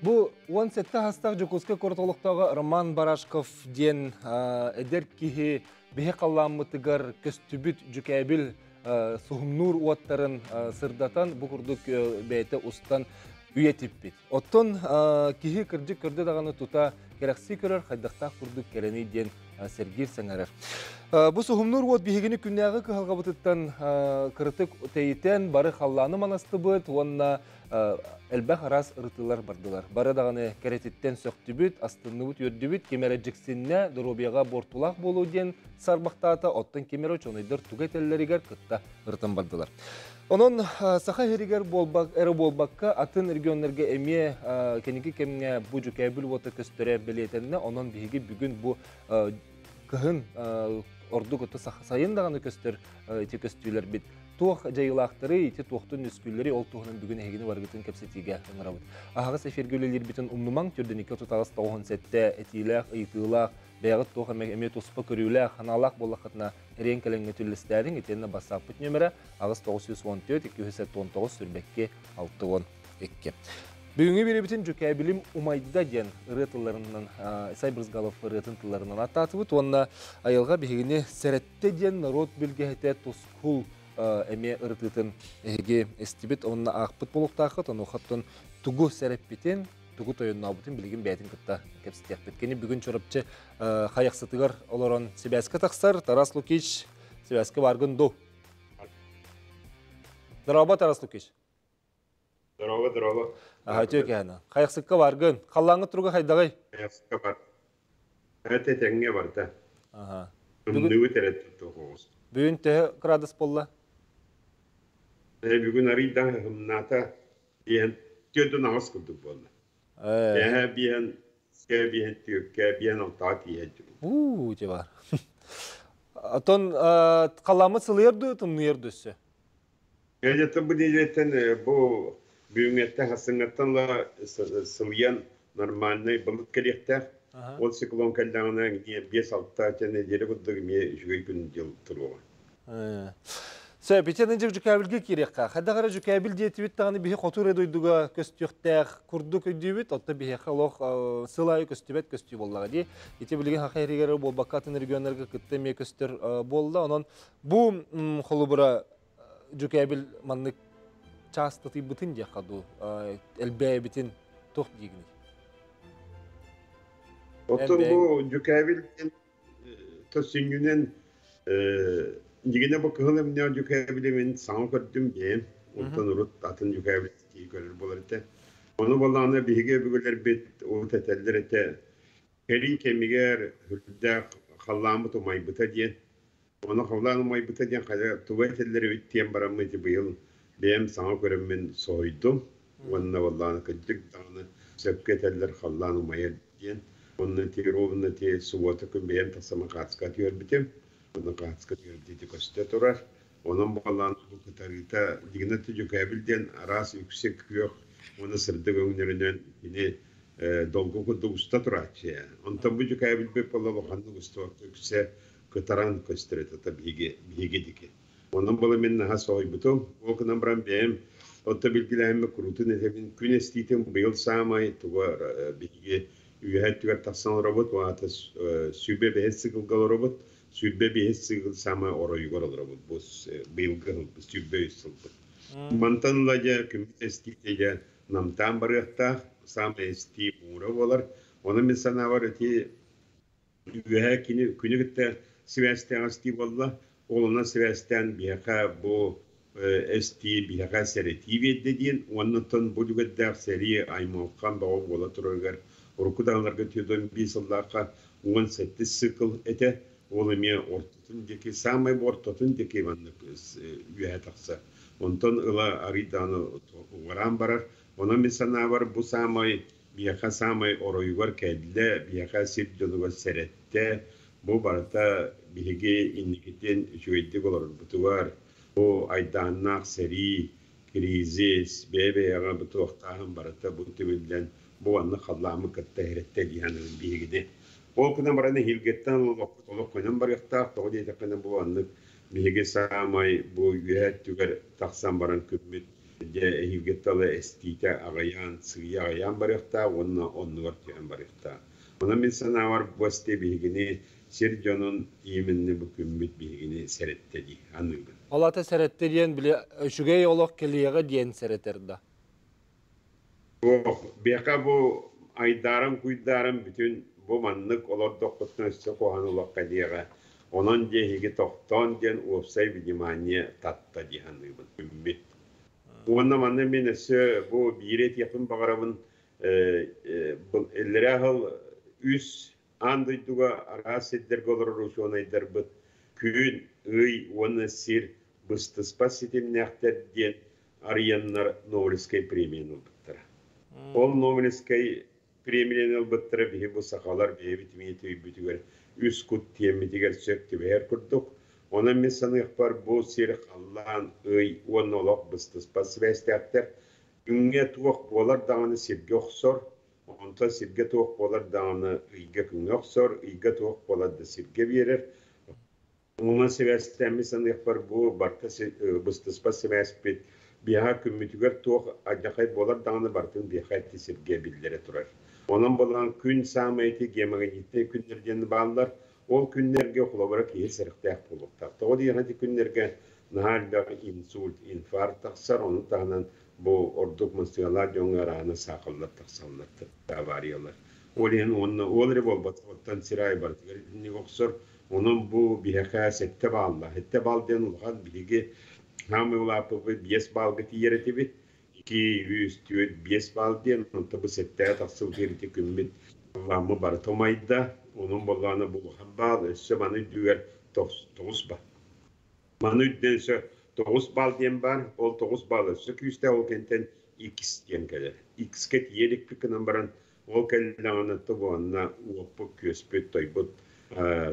Бу 17 хастаах Дьокуускай куорат олохтооҕо Роман Барашков диэн эдэр киһи биһи халлааммытыгар көстүбүт дьүкээбил суһумнуур уоттарын сырдатан бу курдук бэйэтэ устан үйэтиппит. Оттон киһи кырдьык көрдө даҕаны тута кэрэхсии көрөр хайдахтаах курдук кэрэний диэн сэргиир сэҥээрэр. Бу суһумнуур уот биһигини күннээҕи кыһалҕабытыттан кырытык тэйитэн бары халлааны манастыбыт уонна элбэх араас ырытыылар бардылар. Бары даҕаны кэрэтиттэн сөхтүбүт, астынныбыт, үөрдүбүт, ким эрэ дьиксиннэ, доруобуйаҕа буортулаах буолуо диэн сарбахтаата, оттон ким эрэ учуонайдар тугу этэллэригэр кытта ырытан бардылар. Онон Саха сиригэр эрэ буолбакка, атын регионнарга эмиэ кэнники кэмҥэ бу дьүкээбил уота көстөрө бэлиэтэннэ. Онон биһиги бүгүн бу кыһын ордук сайын даҕаны көстөр ити көстүүлэрбит туох дьайыылаахтарый, ити туохтун үскүүллэри ол туһунан бүгүн эһигини барыгытын кэпсэтиигэ ыҥырабыт. Аһаҕас эфиргэ үлэлиирбитин умнумаҥ, түрдэниккэ тутаҕас 97 этиилээх, ыйытыылаах, бэйэҕит туох эмэ эмиэ туспа көрүүлээх, ханаалаах буоллаххытына эриэн кэлэҥҥэ түллэстээриҥ, итиэннэ бассааппыт нүөмэрэ 8914 279 сүрбэкки 62. Бүгүҥҥү биэрэбитин Дьүкээбилим умайда диэн ырыа тылларынан Исай Брызгалов ырыатын тылларынан ааттаатыбыт уонна айылҕа биһигини сэрэттэ диэн норуот билгэһитэ тускул эмиэ ырытыытын эһиги истибит уонна аахпыт буолуохтааххыт. Онуоха тугу сэрэппитин, тугу тойоннообутун билигин бэйэтин кытта кэпсэтиэхпит. Кини бүгүн Чурапчы Хайахсытыгар олорон сибээскэ тахсар. Тарас Лукич, сибээскэ бааргын дуу? Здорово, Тарас Лукич. Здорово, здорово. Аха, үтүө кэһэни. Хайахсыкка баргын. Халлааҥҥа туруга хайдаҕый? Хайахсыкка бар. Эте тэҥҥэ барда. Аха. Тымныыбыт эрэ тоҕоҕус. Бүгүн төһө градус буолла? Бүгүн арыйдан ыһымнаата диэн түөртүн аҕыс курдук буолла. Эһэ биэн, скэ биэн, түөккэ биэн алтаҕа тиийэн. Уу, те бар. Отон халааммыт сылыйар дуу, тымныйар дуу өссө? Где-то бу нэдиэлэттэн бу бүгүҥҥэттэн хасыҥҥаттан ыла сылыйан нормальный былыт кэлиэхтээх. Ол циклон кэллэҕинэ 5-6 нэдиэлэ курдук эмиэ үчүгэй күн дьыл туруоҕа. Сөп, итиэннэ дьүкээбилгэ киириэххэ. Хайдах эрэ дьүкээбил диэтибит даҕаны биһи хоту эрэ дойдуга көстүөхтээх курдук өйдүүбүт. Оттон биһиэхэ олох сыл аайы көстүбэт көстүү буоллаҕа дии. Ити билигин Саха сиригэр буолбакка атын регионнарга кытта эмиэ көстөр буолла. Онон бу холобура дьүкээбил маннык чаастатыйбытын диэххэ дуу, элбээбитин туох диигиний? Оттон бу дьүкээбил диэн төссүнньүнэн дьигинэ бу кыһыл эмнээх дьүкээбили мин саҥа көрдүм бэйэм. Онтон урут атын дьүкээбил тии көрөр буолар этэ. Ону буоллаҕына биһиги өбүгэлэрбит урут этэллэр этэ кэлин кэмигэр үрдээх халлааммыт умайбыта диэн. Ону халлаан умайбыта диэн хайа тугу этэллэр эбит диэн бараммын ити быйыл бэйэм саҥа көрөммүн соһуйдум. Уонна баллааны кырдьык даҕаны сөпкө этэллэр халлаан умайар диэн. Онно ити ровно ити суббота күн бэйэм тахсан хаацка түһэрбитим. Онно хаацка түһэрбит көстө турар. Онон буоллаан бу кытарыыта Игнат Дьүкээбил диэн араас үксэ күөх уонна сырдык өҥнөрүнэн кини долгу курдук уста турааччы. Онтон бу Дьүкээбилбит буолла улаханнык устубакка үксэ кытаран көстөр этэ биһиги биһиги дики. Онон буола мин наһаа соһуйбутум. Ол гынан баран бэйэм отто билгилэһиммэ куруутун этэбин күн эстиитин быйыл саамай туга биһиги үөһэ өттүгэр тахсан олоробут, аата сүүрбэ бэһис сыгылга олоробут. 25 сыл саамай оройугар олоробут бу быйылгы сылбыт 23 сылбыт. Мантан ыла дьэ күммүт эстиитэ дьэ намтаан барыахтаах, саамай эстии муура буолар. Онон мин санаабар ити үөһэ кини күнү кытта сибээстээх эстии буолла. Ол онон сибээстээн биһиэхэ бу эстии биһиэхэ сэрэтии биэрдэ диэн уонна оттон бу үлүгэрдээх сэрии аймалхан бөҕө буола турарыгар урукку даҕаларга 45 сыллаахха 17 цикл этэ ол эмиэ ортотун диэки саамай бу ортотун диэки маннык үөһэ тахсар онтон ыла арый даҕаны уҕараан барар онон мин санаабар бу саамай биһиэхэ саамай оройугар кэллэ биһиэхэ сир дьонугар сэрэттэ бу барыта биһиги инникитин үчүгэйдик олорорбутугар бу айдааннаах сэрии кризис бэйэ-бэйэҕэ бу туохтааһын барыта бу түмүллэн бу маннык халлааммыт кытта иһирэттэ дии саныыбын биһигини. Ол гынан баран эһиилгиттэн олохпут олох көнөн барыахтаах, тоҕо диэтэххинэ бу маннык биһиги саамай бу үөһэ өттүгэр тахсан баран күммүт Дьэ эһиилги тылы эстиитэ аҕыйаан, сыыйа аҕыйаан барыахтаах уонна оннугар түһэн барыахтаах. Онон мин санаабар бу эстии биһигини сир дьонун именно бу күммүт биһигини сэрэттэ дии аныыбын. Ол аата сэрэттэ диэн били үчүгэй олох кэлиэҕэ диэн сэрэтэр да? Суох, биһиэхэ бу айдааран-куйдааран бүтүн бу маннык олордоххутуна өссө куһаҕан олох кэлиэҕэ. Онон дьэ эһиги тохтоон диэн уопсай внимание татта дии саныыбын. Күммүт. Уонна манна мин өссө бу биири этиэхпин баҕарабын. Иллэрээ сыл үс аан дойдуга араас сирдэргэ олорор учуонайдарбыт күн, ый уонна сир быстыспат ситимнээхтэр диэн арыйаннар Нобелевскай премияны ылбыттара. Ол Нобелевскай премияны ылбыттара биһи бу сахалар бэйэбит эмиэ төйбүтүгэр үс кут тиэммитигэр сөп түбэһэр курдук. Онон мин саныахпар бу сир, халлаан, ый уонна олох быстыспат сибээстээхтэр. Күҥҥэ туох буолар даҕаны сиргэ охсор, онтон сиргэ туох буолар даҕаны ыйга күҥҥэ охсор, ыйга туох буолар да сиргэ биэрэр. Онон сибээстэммит саныахпар бу барыта быстыспат сибээспит биһиэхэ күммүтүгэр туох алдьархай буолар даҕаны барытын биһиэхэ ити сиргэ биллэрэ турар. Онон буолан күн саамай ити геомагнитнай күннэр диэн бааллар. Ол күннэргэ холобура киһи сэрэхтээх буолуохтаах. Тоҕо диэххэ ити күннэргэ наһаа элбэх инсульт, инфаркт тахсар, ону таһынан бу ордук массыыналаах дьоҥҥо араана саахаллар тахсаллар, авариялар. Ол иһин уонна ол эрэ буолбатах, оттон сир аайы барытыгар итинник охсор. Онон бу биһиэхэ сэттэ бааллаах. Сэттэ баал диэн улахан биһиги хаамыы улааппыппыт биэс баалга тиийэр этибит. Икки, үс, түөрт, биэс баал диэн. Онтон бу сэттэҕэ тахсыбыт ити күммүт ламмы барыта умайда. Онон буоллаҕына бу улахан баал өссө маны үрдүгэр тоҕус баал. Маны үрдүнэн өссө тоҕус баал диэн баар. Ол тоҕус баал өссө күүстээх ол кэнтэн X диэн кэлэр. X-ка тиийэ иликпит гынан баран ол кэллэҕинэ тугу уоппут, күөспүт, тойбут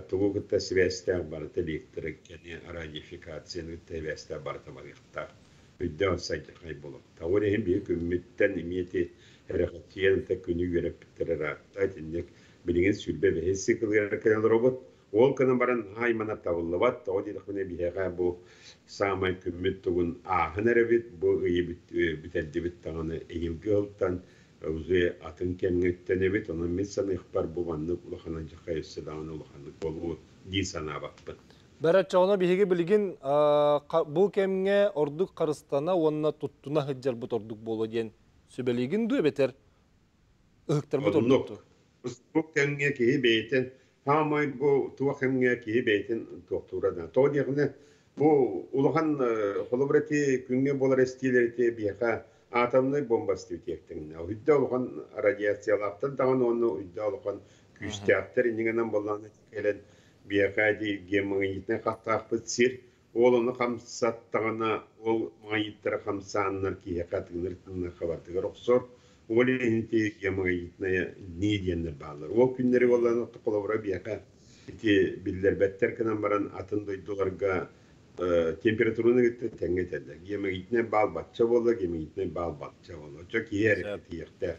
тугу кытта сибээстээх барыта электрикэни, радиофикацияны кытта сибээстээх барыта барыахтаах. Өйдөөх сайдыхай буолуохтаах. Ол иһин биһи күммүттэн эмиэ ити эрэхэтийэн күнү үөрэппиттэрэ ыраатта. Итинник билигин 25 циклыгар кэлэн олоробут. Ол гынан баран аймана табыллыбат. Тоҕо диэтэхпинэ биһиэхэ бу саамай күммүт тугун ааһан эрэбит. Бу ыйы бүтэрдибит даҕаны эһиилги сылтан уже атын кэмҥэ үктэнэбит. Онон мин саныахпар бу маннык улахан алдьархай өссө даҕаны улаханнык буолуо дии санаабаппын. Бэрэ биһиги билигин бу кэмҥэ ордук харыстана уонна туттуна сылдьарбыт ордук буолуо диэн сүбэлиигин дуу эбэтэр ыһыктарбыт ордук дуу? Бу кэмҥэ киһи бэйэтин хаамай бу туох кэмҥэ киһи бэйэтин туохтуура да. Тоҕо диэхинэ бу улахан холобур ити күҥҥэ буолар эстиилэр ити биһиэхэ атомнай бомба эстибитиэхтэринэ уйда улахан радиациялаахтар даҕаны уонна уйда улахан күүстээхтэр иннигэнэн буоллаҕына кэлэн биһиэхэ ити геомагнитнай хаттаахпыт сир ол ону хамсаттаҕына ол магниттара хамсааннар киһиэхэ тыынар тыынар хабардыгар охсор ол иһин ити геомагнитная дни диэннэр бааллар ол күннэри буоллаҕына холобура биһиэхэ ити биллэрбэттэр гынан баран атын дойдуларга температураны кытта тэҥҥэ этэллэр геомагнитнай баал бачча буолла геомагнитнай баал бачча буолла оччо киһи эрэ тиийиэхтээх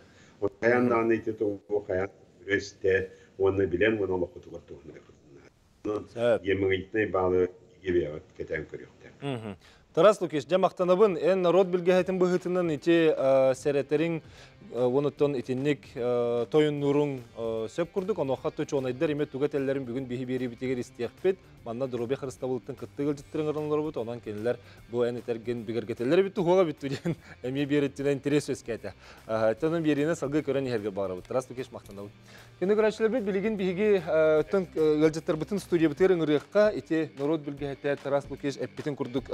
хайаан даҕаны ити тугу хайаан көрө-истэ уонна билэн уонна олоххутугар туһаныаххытын геомагнитнай баалы бэйэҕит кэтээн көрүөхтээх. Тарас Лукич, дьэ махтанабын. Эн народ билгэһэтин быһыытынан ити сэрэтэриҥ уонуттан итинник тойоннууруҥ сөп курдук. Онуоха учуонайдар эми туга этэллэрин бүгүн биһи биэриибитигэр истиэхпит. Манна доруобуйа харыстабылыттан кыттыы ыалдьыттарын ырыналарбыт. Онон кинилэр бу эн этэргин бигэргэтэллэр эбит туһуола бүттү диэн эмиэ биэриттинэн интерес үөскээтэ. Онон биэриини салгыы көрөн иһэргэ баҕарабыт. Тарас Лукич, махтанабын. Күнү көрөөччүлэрбит билигин биһиги өттөн ыалдьыттарбытын студиябытыгар ыҥырыахха ити норуот билгэһитэ Тарас Лукич эппитин курдук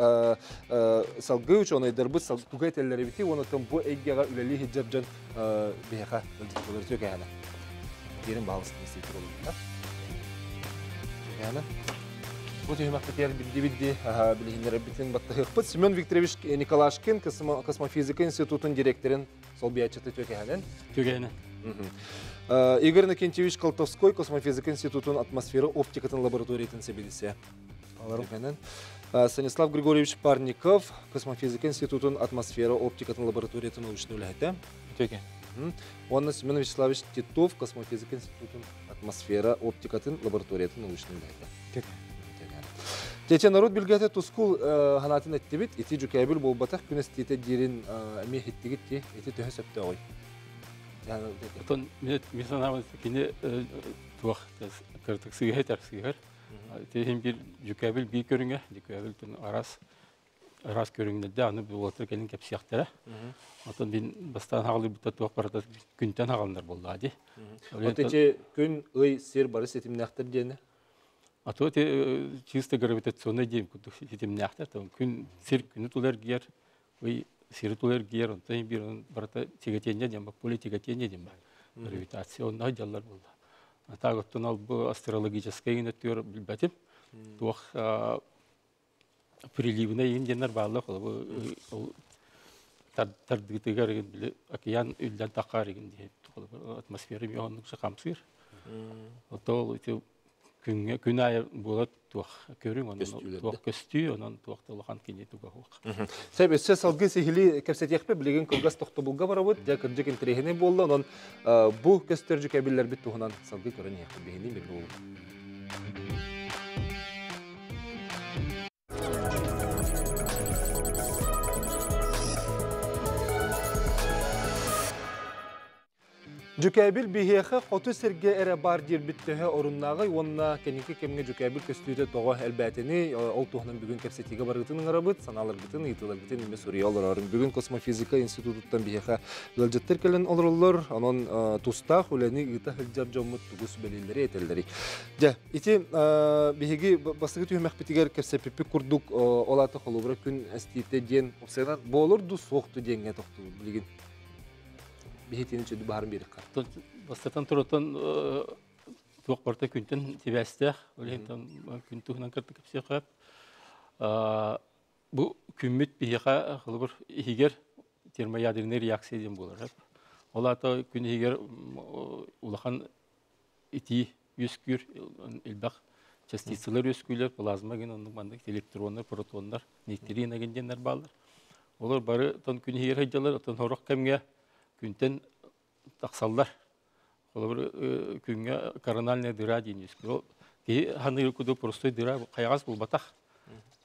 салгыы учуонайдарбыт туга этэллэр эбити уонна бу эйгэҕэ үлэлии сылдьар дьон биһиэхэ ыалдьытталар үтүө кэһэнэ. Диэрин баалыстын истиитир олорбута. Кэһэнэ. Бу түһүмэхпитигэр билдибит билиһиннэрэрбитин баттаһыахпыт. Семен Викторович Николашкин космофизика институтун директорын солбуйааччыта түөкэһэнэн. Түгэһинэн. Игорь Иннокентьевич Колтовской космофизика институтун атмосфера оптикатын лабораториятын сэбиэдиссэйэ. Станислав Григорьевич Парников космофизика институтун атмосфера оптикатын лабораториятын научный үлэһитэ. Түөкэ. Уонна Семен Вячеславович Титов космофизика институтун атмосфера оптикатын лабораториятын научный үлэһитэ. Түөкэ. Чечен народ билгете тускул ханатын эттибит, ити жүкәбил болбатах күн эстиете диирин эми хиттигит ти, ити төһө сөптөөҕүй? Отон мен санаабын кини туох кыртык сыыһа этэр сыыһар. Ити бир жүкәбил бии көрүҥэ, жүкәбил тун арас арас көрүҥнэрде аны буолатыр кэлин кэпсиэхтэрэ. Отон бин бастаан хаҕалыйбыта туох барыта күнтэн хаҕаланар буоллаа ди. Вот эти күн, ый, сир бары ситимнээхтэр диэни. А то эти чисто гравитационный диэн курдук ситимнээхтэр. Күн сир күнү тула эргийэр, ый сири тула эргийэр, онтон биир барыта тяготение диэн бар, поле тяготения диэн бар. Гравитация онно дьаллар буолла. А так оттон ол бу астрологическай өттүгэр билбэтим. Туох приливный иин диэннэр бааллар, ол тардыытыгар били океан үллэн тахаар игин диэн атмосфера миһоннук хамсыыр. Ото ити күҥҥэ күн аайы буола туох көрүҥ онон туох көстүү онон туох улахан кини туга хуох. Сөп, өссө салгыы сиһили кэпсэтиэхпэ билигин кылгас тохтобулга барабыт, дьэ кырдьык интэриэһинэй буолла, онон бу көстөр дьүкэбиллэрбит туһунан салгыы көрөн иһиэхпит биһини бир буолу. Дьүкээбил биһиэхэ хоту сиргэ эрэ баар диирбит төһө оруннааҕый уонна кэнники кэмҥэ дьүкээбил көстүүтэ тоҕо элбээтиний? Ол туһунан бүгүн кэпсэтиигэ барыытын ыҥырабыт, санааларгытын, ыйытыыларгытын эмиэ суруйа олорорун. Бүгүн космофизика институтуттан биһиэхэ ыалдьыттар кэлэн олороллор, онон тустаах үлэни ыыта сылдьар дьоммут тугу сүбэлииллэри этэллэрий. Дьэ, ити биһиги бастакы түһүмэхпитигэр кэпсэппиппит курдук, ол аата холобура күн эстиитэ диэн уопсайынан буолур ду суохту диэҥҥэ тохтуу билигин. Биһитини чөдү баһарын биэрикка. Бастатан турутан туох барта күнтэн тибээстээх, ол иһин күн туһунан кырты кэпсиэхэ. Бу күммүт биһиэхэ холобур иһигэр термоядерный реакция диэн буолар. Ол аата күн иһигэр улахан итии үөскүүр, элбэх частицалар үөскүүлэр, плазма ген оннук маннык электроннар, протоннар, нейтрино ген диэннэр бааллар. Олор бары тон күн иһигэр сылдьаллар, оттон сорох кэмҥэ күнтэн тахсаллар. Холобур күҥҥэ корональная дыра диэн үөскүүр. Ол киһи ханыыр курдук простой дыра хайаҕас булбатах.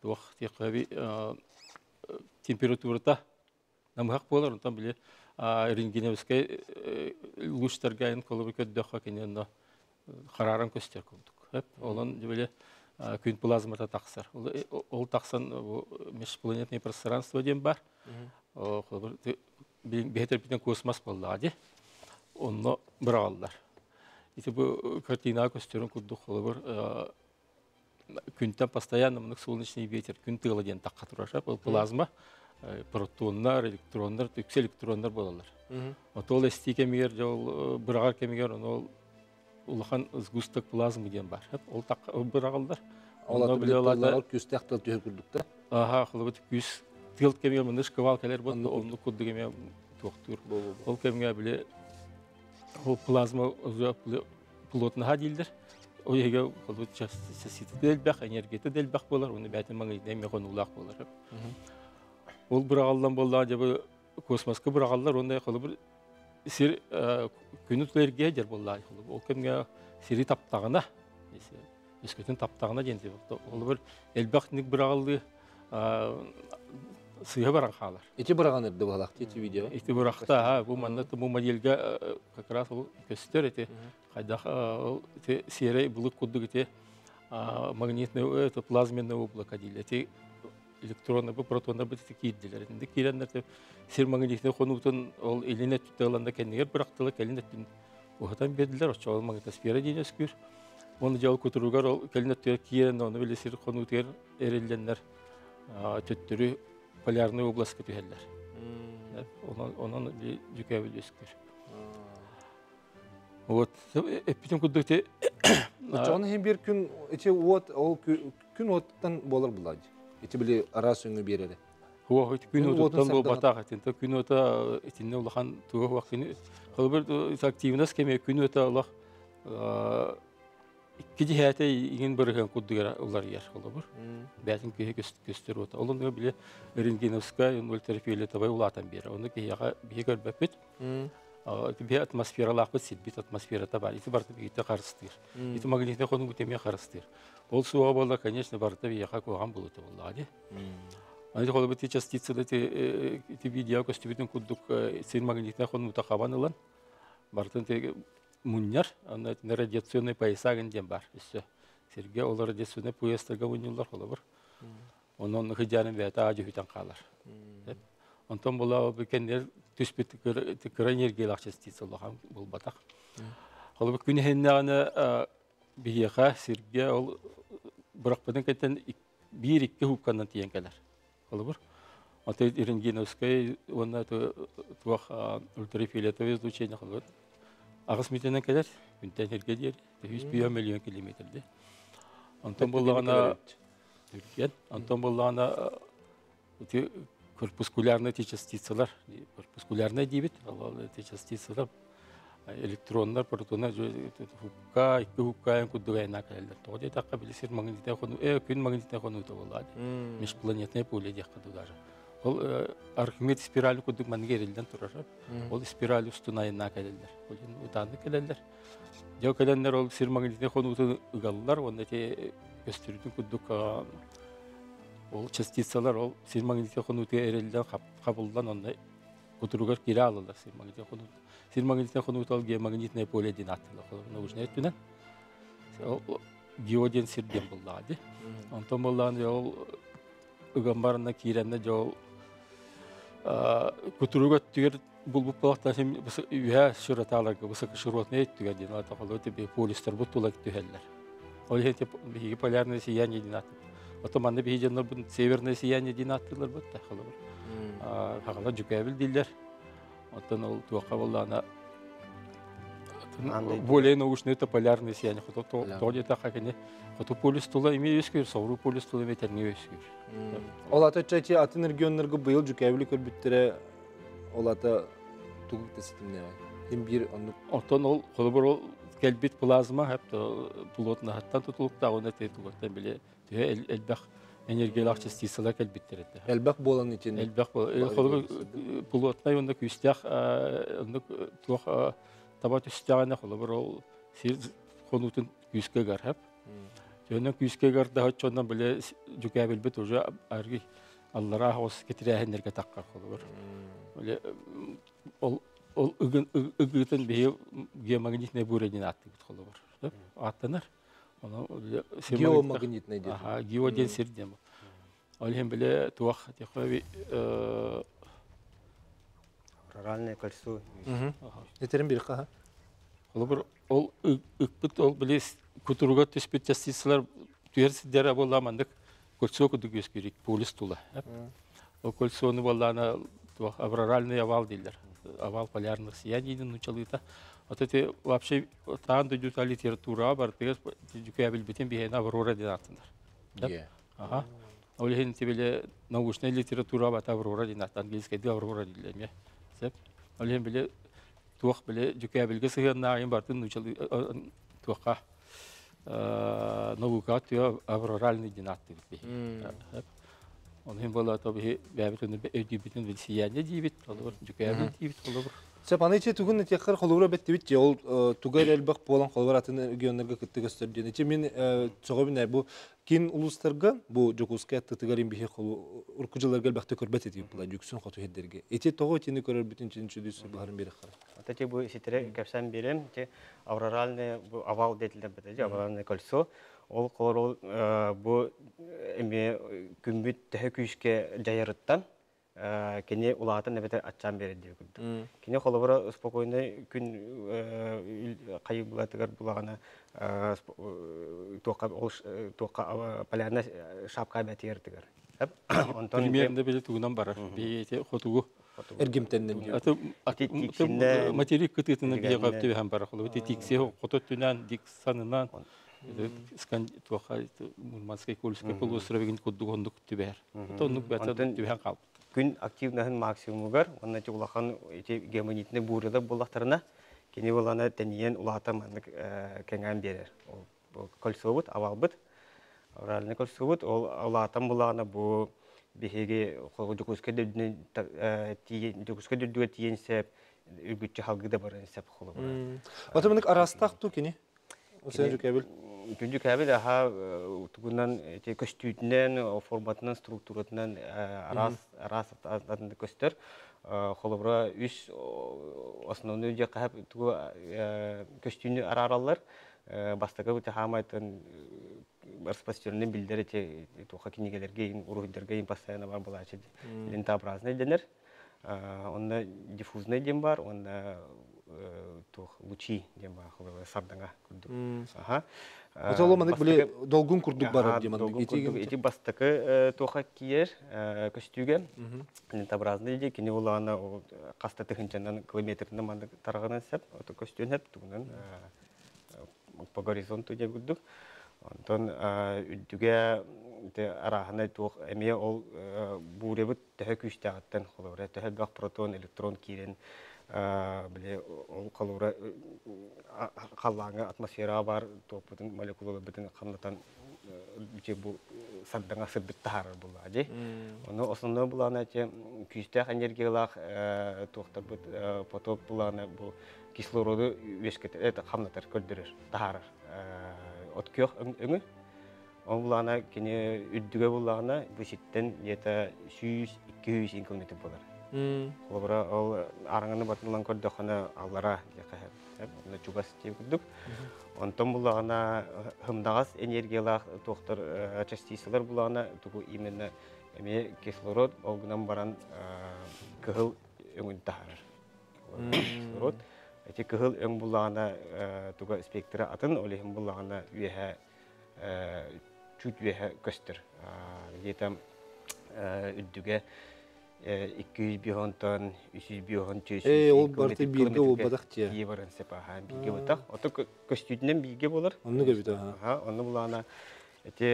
Туох тиэххэ температурата намыһах буолар, онтон били рентгеновскай лучтарга эн холобур көрдөххө кини онно харааран көстөр курдук. Онон били күн плазмата тахсар. Ол тахсан межпланетное пространство диэн бар. Холобур биһэтэрбитин космос буоллаҕа дии. Онно быраҕаллар. Ити бу картинаҕа көстөрүн курдук холобур күнтэн постоянно мынык солнечный ветер күн тыала диэн тахха турар. Ол плазма протоннар, электроннар, үксэ электроннар буолаллар. Отол эстии кэмигэр ол быраҕар кэмигэр ол улахан сгусток плазмы диэн бар. Ол тахха быраҕаллар. Ол биле күстээх тыл түһэр курдукта. Аха, холобут күс тыл кэмигэр мыныш кывал кэлэр бот, оннук курдук эме туохтуур. Ол кэмҥэ биле ол плазма плотнаха дииллэр. Ол иһигэ холобут частица дэлбэх, энергията дэлбэх буолар, уну бээтин маҥыйда эме хонуулаах буолар. Ол быраҕаллан буоллаҕа дьэ космоска быраҕаллар, уонна холобур сир күнү тула эргийэ дьэр буоллаҕа. Ол кэмҥэ сири таптаҕына, өскөтүн таптаҕына диэн холобур элбэх ник быраҕаллыы сыыһа баран хаалар. Ити быраҕан эрдэ баһалаах ити видео. Ити бырахта, бу манна бу модельга как раз ол көстөр ити хайдах ол ити серый булык курдук ити магнитное это плазменное облако дииллэр. Ити электроннар бу протоннар бу ити киирдилэр. Инде киирэннэр сир магнитный хонуутун ол илин өттүттэ ыланда кэннигэр бырахтылар, кэлин өттүн уһатан бердилер, оччо ол магнитосфера диэн өскүүр. Оны жол кутуругар ол кэлин өттүгэр киирэн, оны били сир хонуутугар эриллэннэр төттөрү полярный областка түһэллэр. Онон онон дьүкээбил өскүүр. Вот эппитим курдук те Очоҕун иһин бир күн ити уот ол күн уоттан буолар булаадь. Ити били араас өҥү биэрэрэ. Хуа күн уотуттан буолбатах этин. Күн уота итинне улахан туга хуа күн холобур активность кеме күн уота улах икки дьиһээтэ иҥин бырыһыан курдугара уларыйар холобур. Бээтин киһи көстөр уота. Ол онно били рентгеновскай ультрафиолетовай улаатан биэрэр. Ону киһиэхэ биһи көрбөппүт. Би атмосфералаахпыт сирбит атмосферата бар. Ити барыта биһиги харыстыыр. Ити магнитный хонуу эмиэ харыстыыр. Ол суоҕа буолла, конечно, барыта биһиэхэ куһаҕан буолута буоллаҕа дии. Аны холобур ити частицалар ити видео көстүбүтүн курдук сир магнитнай хонуута хабан ылан барытын мунньар. Аны радиационный пояса диэн бар. Өссө сиргэ ол радиационный поястарга мунньуллар холобур. Онон хыдьаанын бэйэтэ аа дьүһүтэн хаалар. Онтон була кэннер түспүт кыра энергиялаах частица улахан буолбатах. Холобур күн иһиннэҕинэ биһиэхэ сиргэ ол бырахпытын кэнтэн биир-икки хуукканан тиийэн кэлэр. Холобур аты рентгеновскай уонна туох ультрафиолетовое излучение холобур 8 метринэн кэлэр күнтэн сиргэ диэри 100 миллион километрде. Онтон буллаҕына түргэн, онтон буллаҕына ити корпускулярные частицалар, корпускулярные диибит, ол эти частицалар электроннар, протоннар хукка, икки хукка курдук айна кэлэллэр. Тоҕо диэтэххэ, били сир магнитная хону, күн магнитная хонуута буоллаҕа. Межпланетное поле диэххэ даже. Ол Архимед спирали курдук маннык эриллэн турар. Ол спираль устун айна кэлэллэр. Ол утааннык кэлэллэр. Дьэ кэлэннэр ол сир магнитная хонуутун ыгаллар, уонна эти көстүрүтүн курдук ол частицалар ол сир магнитная хонуутуга эриллэн хабыллан онно кутуругар киирэ алаллар сир магнитная хонуут. Сир магнитная хонуута ол геомагнитное поле диэн ааттыылар. Научнай өттүнэн. Гео диэн сир диэн буллаҕа дии. Онтон буллаҕын ол ыган баранна киирэннэ дьэ ол кутуруга өттүгэр булбут буолахтан үһэ широталарга высокоширотный өттүгэр диэн атахалыы тебе полюстарбыт тула түһэллэр. Ол иһин биһиги полярное сияние диэн ааттыыр. Ото манна биһиги дьоннорбут северное сияние диэн ааттыыларбыт да холобур. Хаҕала дьүкээбил дииллэр. Оттон ол туохха буоллаҕына более научный это полярное сияние. Тоҕо диэтэххэ кини хоту полюс тула эмиэ үөскүүр, соҕуруу полюс тула эмиэ тэҥҥэ үөскүүр. Ол ата чачи атын регионнарга быйыл дьүкээбили көрбүттэрэ ол ата тугу ситимнээҕи. Ким биир оннук. Оттон ол холобур ол кэлбит плазма хэп плотнаһыттан тутулуктаах уонна тугаттан били төһө элбэх энергиялаах частицалар кэлбиттэр этэ. Элбэх буолан итин. Элбэх холобур плотнай уонна күүстээх оннук туох таба түстэҕинэ холобур ол сир хонуутун күүскэ ыгар хэп. Төһөнөн күүскэ ыгардаһа оччонон били дьүкээбилбит уже аргый аллараа хоҕус китирээһиннэргэ таххар холобур. Били ол ол ыгын ыгыытын биһи геомагнитная буря диэн ааттыыбыт холобур. Ааттанар. Геомагнитный диэн. Аха, гео диэн сир диэн. Ол иһин били туох тихо Авроральное кольцо. Этерин бир хаха. Холобур ол ыкпыт ол били кутуруга түспүт частицалар түһэр сирдэрэ буолла маннык кольцо курдук үөскүүр полюс тула. Ол кольцону буоллаана туох авроральный овал дииллэр. Овал полярных сияний нуучалыыта. Вот эти вообще таан дойдута литература бартыгар дьүкээбилбитин биһиэнэ аврора диэн ааттанар. Ага. Ол иһин били научная литература бата аврора диэн ааттан английскайдыы аврора дииллэр эмиэ. Сөп. Ол иһин били туох били дьүкээбилгэ сыһыаннааҕын бартын нуучалыы туохха наука тыа авроральный диэн ааттыыбыт биһи. Ол иһин буолла то биһи бэйэбит өйдүүбүтүн бил сияние диибит, холобур дьүкээбил диибит, холобур. Сөп, аны ичи тугун этиэххэр холобура бэттибит же ол туга эрэ элбэх буолан холобур атын регионнарга кытты көстөр диэн. Ичи мин сөҕөбүн бу кин улуустарга бу Дьокуускай аттытыгар имбиһи урукку дьылларга элбэхтэ көрбөт этибит була дьүксүн хоту сирдэргэ. Ити тоҕо итини көрөрбүтүн чин чүдүс быһарын биэрэххэр. Вот эти бу ситере кэпсээн биэрем, те авроральное бу овал диэтилэр бит, авроральное кольцо. Ол холорол бу эми күммүт төһө күүскэ дьайарыттан кини улаатан эбэтэр аччаан биэрэр диэбит курдук. Кини холобура спокойно күн хайы булатыгар булаҕына туохха ол туохха полярная шапка бэтигэр тыгар. Онтон примерно били тугунан барар. Би хотугу эргимтеннен. Аты материк кытыытынан бие көптүбэхэн барар. Холобур тиксе хоту түнэн дик санынан туохха Мурманскай Кольскай полуостровигин курдук оннук түбэһэр. Оннук бэт түбэһэн хаалбыт. Күн активнаһын максимумугар уонна улахан ити геомагнитный бурялар буоллахтарына кини булана тэнийэн улаата маннык кэҥээн биэрэр. Ол кольцобут, авалбыт, авральный кольцобут, ол улаатан булаана бу биһиги Дьокуускай Дьокуускай дүрдүгэр тиийэн сеп Үргүччү халгы да баран сеп холобура. Ата мынык арастаах ту кини? Осен жүкәбил. Күндү кәбил аха тугунан те көстүүтүнэн, форматынан, структуратынан арас арас атын көстөр. Холобура үс основной же кахап тугу көстүүнү арараллар. Бастакы бу хаамайтын распространенный билдер те туха кинигелерге, уруһуйдарга постоянно бар булачы лентообразный денер. Онна диффузный дем бар, онна тух лучи дем бар, холобура сардаңа курдук. Аха. Отоло манык биле долгун курдук барар дем. Долгун курдук эти бастакы туха киер көстүүгө лентообразный де кини улаана каста тыхынчандан километринен мандык тарагынан сеп, ото көстүүн хеп тугунан по горизонту деп курдук. Онтон үдүгө те арахана туох эмие ол бууребут төһө күүстээҕиттэн холобура төһө бөх протон электрон киирен биле ол холобура халлааҥа атмосфера бар туоппутун молекулаларбытын хамнатан бу сардаҥа сырдык тахаарар буллаа дии. Ону основной булаана те күүстээх энергиялаах туохтарбыт поток булаана бу кислороду үөскетер это хамнатар көрдөрөр тахаарар от күөх өҥү. Ол булаана кини үрдүгө буллаана бу ситтен где-то 100-200 километр болар. Холобура ол араңаны батылан көрдөхөнө аллара диэхэ чугас тип курдук. Онтон буллаана хымдагас энергиялаах туохтар частицалар буллаана тугу именно эме кислород ол гынан баран кыһыл өҥүн тахарар. Кислород эти кыһыл өҥ буллаана туга спектра атын олихин буллаана үөһэ чуть үөһэ көстөр. Где-то үрдүгэ 200 бионтон, 300 бион, 400 Э, ол барты бирге ол бадах тие. Ие баран сеп, аха, бирге бутах. Ото көстүүтүнэн бирге болар. Онну кебит, аха. Аха, онну булаана эти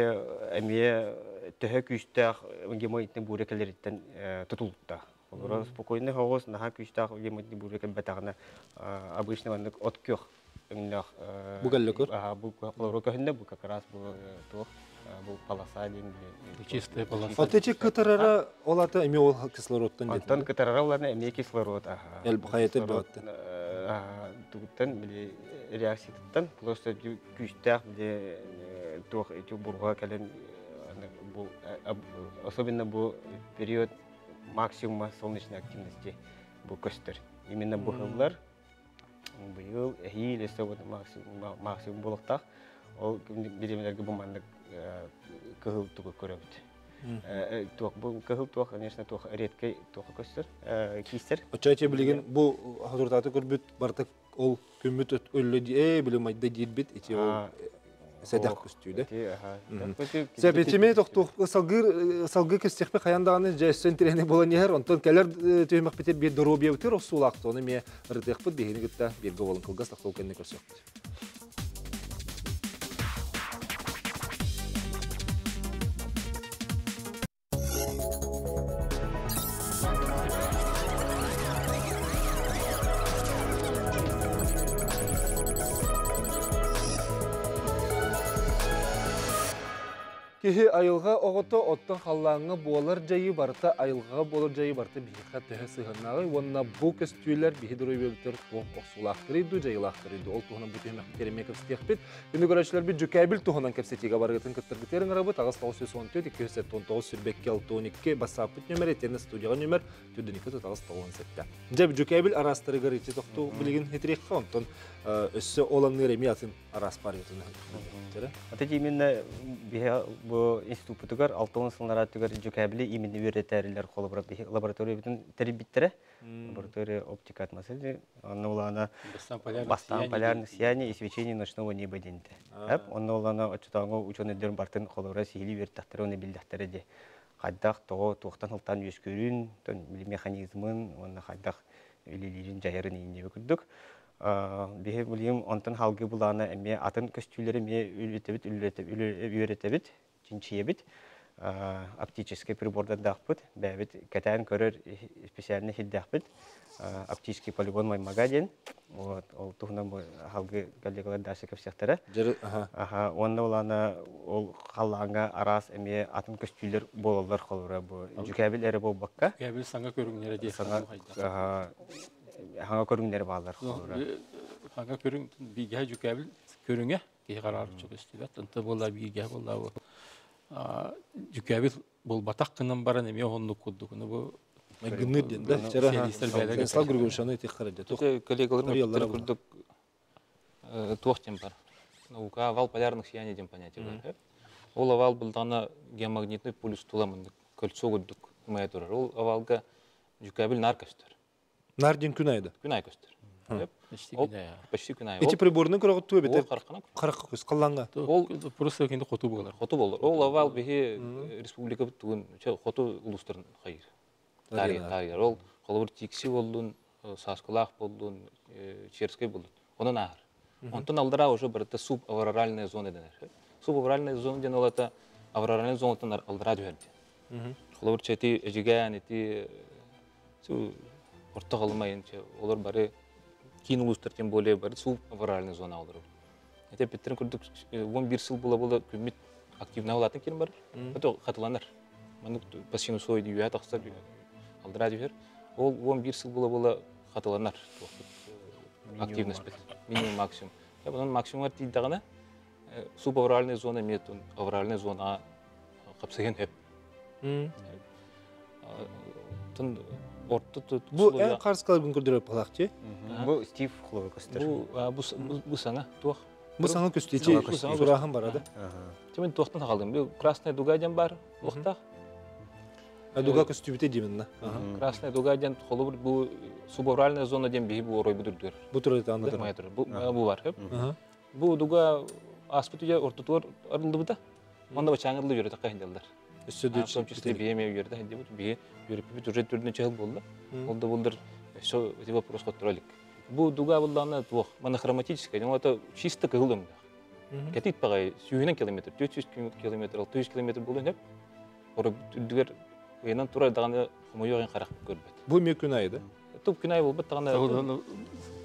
эмие төһө күүстээх гемоиттен буурекелериттен тутулукта. Олора спокойно хоҕус наха күүстээх гемоиттен буурекел бэтаҕына обычно маннык от күөх өҥнөөх Бу кэллэкөр. Аха, бу холоро көһүндэ бу как раз бу туох бу полоса диэн Чистая полоса. Ото эти кытарара ол ата эми ол кислородтан Онтон кытарара уларна эмиэ кислород, аха. Эл хайата баатта. Тугуттан били реакциятыттан просто күүстээх били туох эти бурга кэлэн бу особенно бу период максимума солнечной активности бу көстөр. Именно бу хыллар быйыл эһиил өссө максимум болуктаах. Ол биремелерге бу маннык кыһыл тугу көрөбүт. Туох бу кыһыл туох, конечно, туох редкий туох көстөр, кистер. Оча билеген бу хазуртаты көрбүт бартык ол күммүт өллө ди биле майда дирбит ити ол сәдәк көстүүдө. Сәп этиме тоқту салгыр салгы кестехпе хаяндаганы жэсэн трени болан яр онтон келер түймәк битер бир доробия битер осулакты оны ме рытыхпыт бихини гытта бирге болын кылгас тактол кенне көрсөк. Киһи айылға оғыты оттон халлаңы буолар жайы барыта айылға болар жайы барыта биһиха төһө сыһыннагы уонна бу көстүүлэр биһи дөрөйбөлтөр туох охсулаахтырыйду жайылаахтырыйду ол туһунан бу түһүмэх тереме кэпсэтиэхпит күнү көрөөчүлэр бит жүкәбил туһунан кэпсэтиигэ барыгытын кыттыргытерин арабыт агыс 914 279 сүрбекке 612 басаппыт нөмер этенне студияга нөмер түрдүнүккө тутагыс 97 жэб жүкәбил арастырыгар ити тохту билигин хитриэххэ онтон өссө оланныыр эми атын арас бар ютун. Ата именно биһи бу институтугар алтын сылнара түгөр жүкәбили именно үйрәтәриләр холобра биһи лаборатория бүтүн тербиттере. Лаборатория оптика атмосферы, онно улана Бастан полярных сияний и свечение ночного неба денте. Әп, онно улана очутаңы ученыйдер бартын холобра сихили үйрәтәхтәре, оны билдәхтәре де. Хайдах того туохтан хылтан үскөрүн, тон механизмын, онно хайдах үлелерин жайырын иинне күрдүк. Биһи билим онтон халгы булана эме атын көстүүлери ме үлетебит, үлетебит, үйрөтебит, чинчиебит. Оптический прибордан дахпыт, бәбит кәтән көрөр специальный хиддахпыт. Оптический полигон маймага ден. Вот, ол туһунан бу халгы коллегалар дашы кепсехтере. Аха, онда улана ол халлаңа арас эме атын көстүүлөр болалар холура бу. Жүкәбил эре болбакка. Жүкәбил саңа көрүңнәре де. Саңа, аха, Хаңа көрүңнәре баалар. Хаңа көрүң биге жүкәбил көрүңе киһи карар чөкөстүбэт. Онто буолла биге буолла жүкәбил болбатак кынан баран эме оннук курдук. Бу Майгынныр диэн да. Станислав Григорьевич аны этих харадя. Коллегаларым курдук туох тем бар. Наука овал полярных сияний дем понятие бар. Ол овал булдана геомагнитный полюс туламындык. Кольцо курдук умая турар. Ол овалга жүкәбил нар көстөр. Нар ден күн айды. Күн ай көстөр. Почти күн ай. Эти приборны көрөгөт туы бетер. Каракка көз калланга. Ол просто кенде хоту болар. Хоту болар. Ол овал бихи республика тугун хоту улустарын хайыр. Тарих. Ол холобур тикси болдун, саскылах болдун, Черский болдун. Онун ахыр. Онтон алдыра уже бір субавроральная зона денер. Субавроральная зона ден ол это авроральная зонатан алдыра жіберді. Холобур чети эжиген, эти орто калмайын, олар бары кийин улустар тем более бары субавроральная зона олар. Это петтерин көрдүк 11 сыл була була күммит активна болатын кийин бар. Это хатыланар. Маны по синусоиде үйә тақсар алдыра жібер. Ол 11 сыл була була хатыланар. Активность бит. Минимум максимум. Бұның максимум тииддагына субавральная зона метун, авральная зона капсыген хеп. Тын орто Бу эн карскалар күн көрдөрөп калакчы. Бу Стив Хловы көстөр. Бу бу саңа туох. Бу саңа көстү. Сурахан бар ада. Тимен туохтан калдым. Бу красная дуга ден бар, уктак. Дуга көстү бите деймин на. Красная дуга ден холобур бу субавральная зона ден биһи бу орой будурдур. Бу турат анда. Бу бу бар. Бу дуга аспыт үйе ортотуор арылды бута. Онда бачаңырлы жүрөт акка хинделдер. Өссөдө В том числе биеме үйерде хинде бут бие жүрүп уже түрдүн чыгыл болду. Ол да булдыр все эти вопрос контролик. Бу дуга булланы туох монохроматическая, но это чисто кылым. Кетит багай сүйүнөн километр, 400 километр, 600 километр болду деп. Ора түрдүгөр ыйынан тура даганы хомойогын карак көрбөт. Бу ме күн айды. Туп күн ай болбот даганы.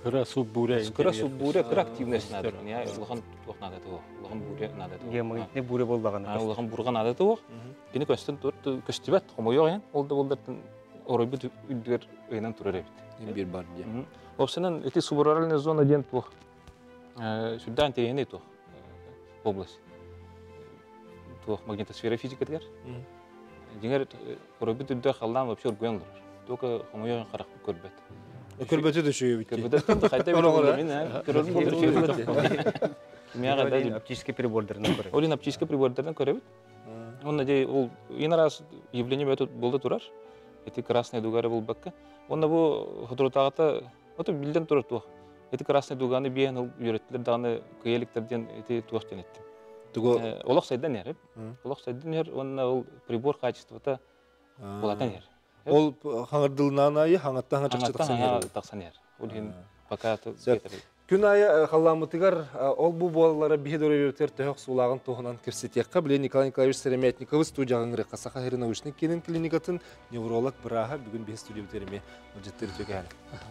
Кыра суб буре. Кыра суб буре, кыра активность надо. Не, улахан туох надо того. Улахан буре надо того. Геомагнитный буре боллаган. Улахан бурга надо того. Кини көстөн тур көстүбөт хомойогын. Ол да болдыртын орой бут үддүгөр ыйынан турар эбит. Бир бар дия. Опсенен эти субуральная зона ден туох. Сүрдән терени туох. Область. Туох магнитосфера физика дигер. Диңер орой бут үддүгөр халдан вообще ургуян турар. Только хомойогын карак көрбөт. Көрбөтө да шүйө битти. Көрбөтө кайта бир мен, көрөрүм болду шүйө. Мияга да оптический прибордорун көрөбүт. Олин оптический прибордорун көрөбүт. Он надей ол ин раз явление бөтө болду турар. Эти красные дугары болбакка. Онда бу худурутагата ото билден турар туох. Эти красные дуганы биен ол үйрөттүлөр дагы кыяликтерден эти туох тенетти. Туго Олох сайдан ер. Олох сайдан ер, онна ол прибор качествота болатан ер. Ол хаңырдылынан айы, хаңаттан хаңа тақсан ер. Тақсан ер. Ол хин пока Күн айы халламытыгар ол бу буоллара биһи дөрөбүтер төһөх суулагын туһунан кепсетиэххэ биле Николай Николаевич Сыромятниковы студияҕын ырыхха Саха Хирин научный кенин клиникатын невролог бырааһа бүгүн биһи студия битериме мылжыттыр үтөкэһэн.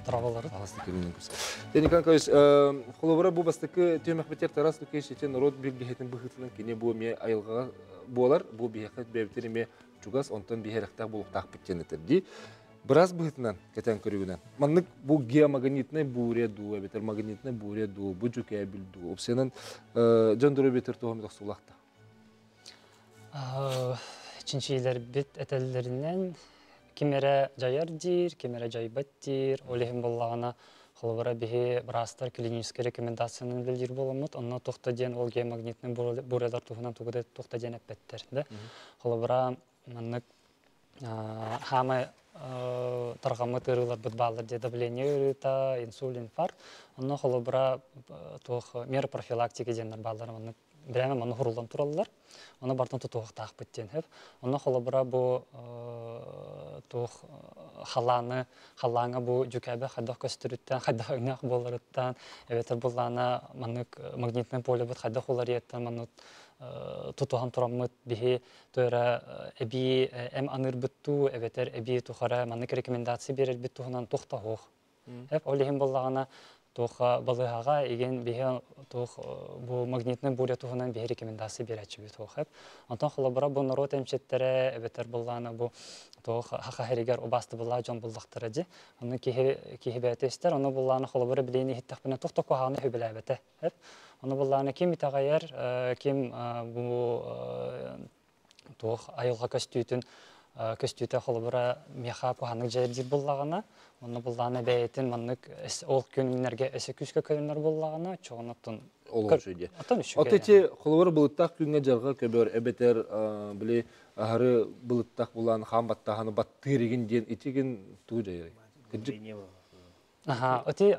Дорабалары. Аласты кенин көс. Николай Николаевич, холобура бу бастакы төмөх битер Тарас Лукич этен род билгиһетин быһытынан кини бу ме айылҕаҕа буолар, бу биһиэхэ бэбитериме чугас, онтон биһиэрэхтээх булуктаах биттен ди. Біраз бұғытынан, кәтен көрігінен. Маннык бу геомагнитный буре ду, бетер магнитный буре ду, бу жүкә билду. Опсенен жон дөрө бетер туһам сулакта. Чинчилер бит этеллеринен кимере жаяр дир, кимере жайбат дир, олехим боллагана холобара биһи брастар клинический рекомендацияны билдир боламыт, онно тохта ден ол геомагнитный бурелар туһунан тугуда тохта ден эппеттер, да. Холобара маннык хамай таргамы тырылар бит баллар де давление ырыта, инсулин, инфаркт. Онно холобара туох мера профилактики деннер баллар, онно прямо маны хурулдан тураллар. Оны бартын тутуох таах биттен хеп. Онно холобара бу туох халаны, халаңа бу жүкәбе хадах көстүрүттен, хадах өңнөх боларыттан, эбетер буллана манык магнитный поле бит хадах уларыттан маны тутухан тураммыт биһи төра эби эм аныр бутту эбетер эби тухара маннык рекомендация берер бит тухунан тухта хох. Хеп олихим боллагана Туох балыыһаҕа игин биһи туох бу магнитный буря туһунан биһи рекомендация биэрээччибит туох эп. Онтон холобура бу норуот эмчиттэрэ эбэтэр буллаана бу туох хаха хэригэр убаастыбыллаах дьон буллахтара дьи. Ону киһи киһи бэйэтэ истэр, ону буллаана холобура билиини иһиттэхпинэ туох да куһаҕаны үһүбэлээбэтэ эп. Ону буллаана ким итэҕэйэр, ким бу туох айылҕа көстүүтүн көстүүтэ холобура миэхэ куһаҕаннык дьайар буллаҕына, онно буллаҕына бэйэтин маннык ол күннэргэ өссө күүскэ көрүнэр буллаҕына, чоҕун оттон Ол үчүгэй. Оттон үчүгэй. Ото ити холобура былыттаах күҥҥэ дьарҕа көбөр эбэтэр били аһары былыттаах булан хаан баттааһыны баттыыр игин диэн итигин туу дьайар. Кырдьык. Аха, ити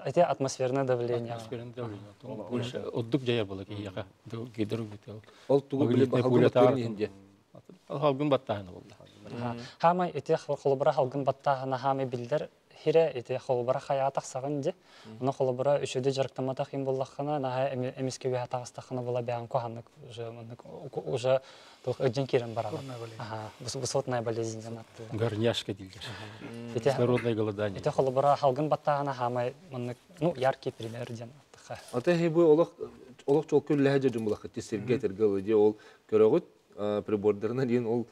ити атмосферное давление. Атмосферное давление. Больше отдук жайар була киһиэхэ. Гидро бутел. Ол тугу били халгын баттыырын иһин диэн. Халгын баттааһына буолла. Хаамай ити холобура халгын баттааһына хаамай биллэр хире ити холобура хайаа тахсаҕын ди. Ону холобура үчүдү дьарыктамматах им буллаххына наһаа эмискэ үөһэ таҕыстаххына була бэйэҥ куһаҕаннык уже маннык уже туох ыдьын киирэн бараҕын. Аха, высотная болезнь диэн ааттыыллар. Горняшка дииллэр. Кислородное голодание. Ити холобура халгын баттааһына хаамай маннык ну яркий пример диэн аттыха. Ата бу олох олох чолку үллэһэ дьон булахыт сиргэ этэргэ ылы дии ол көрөҕүт прибордарына диэн ол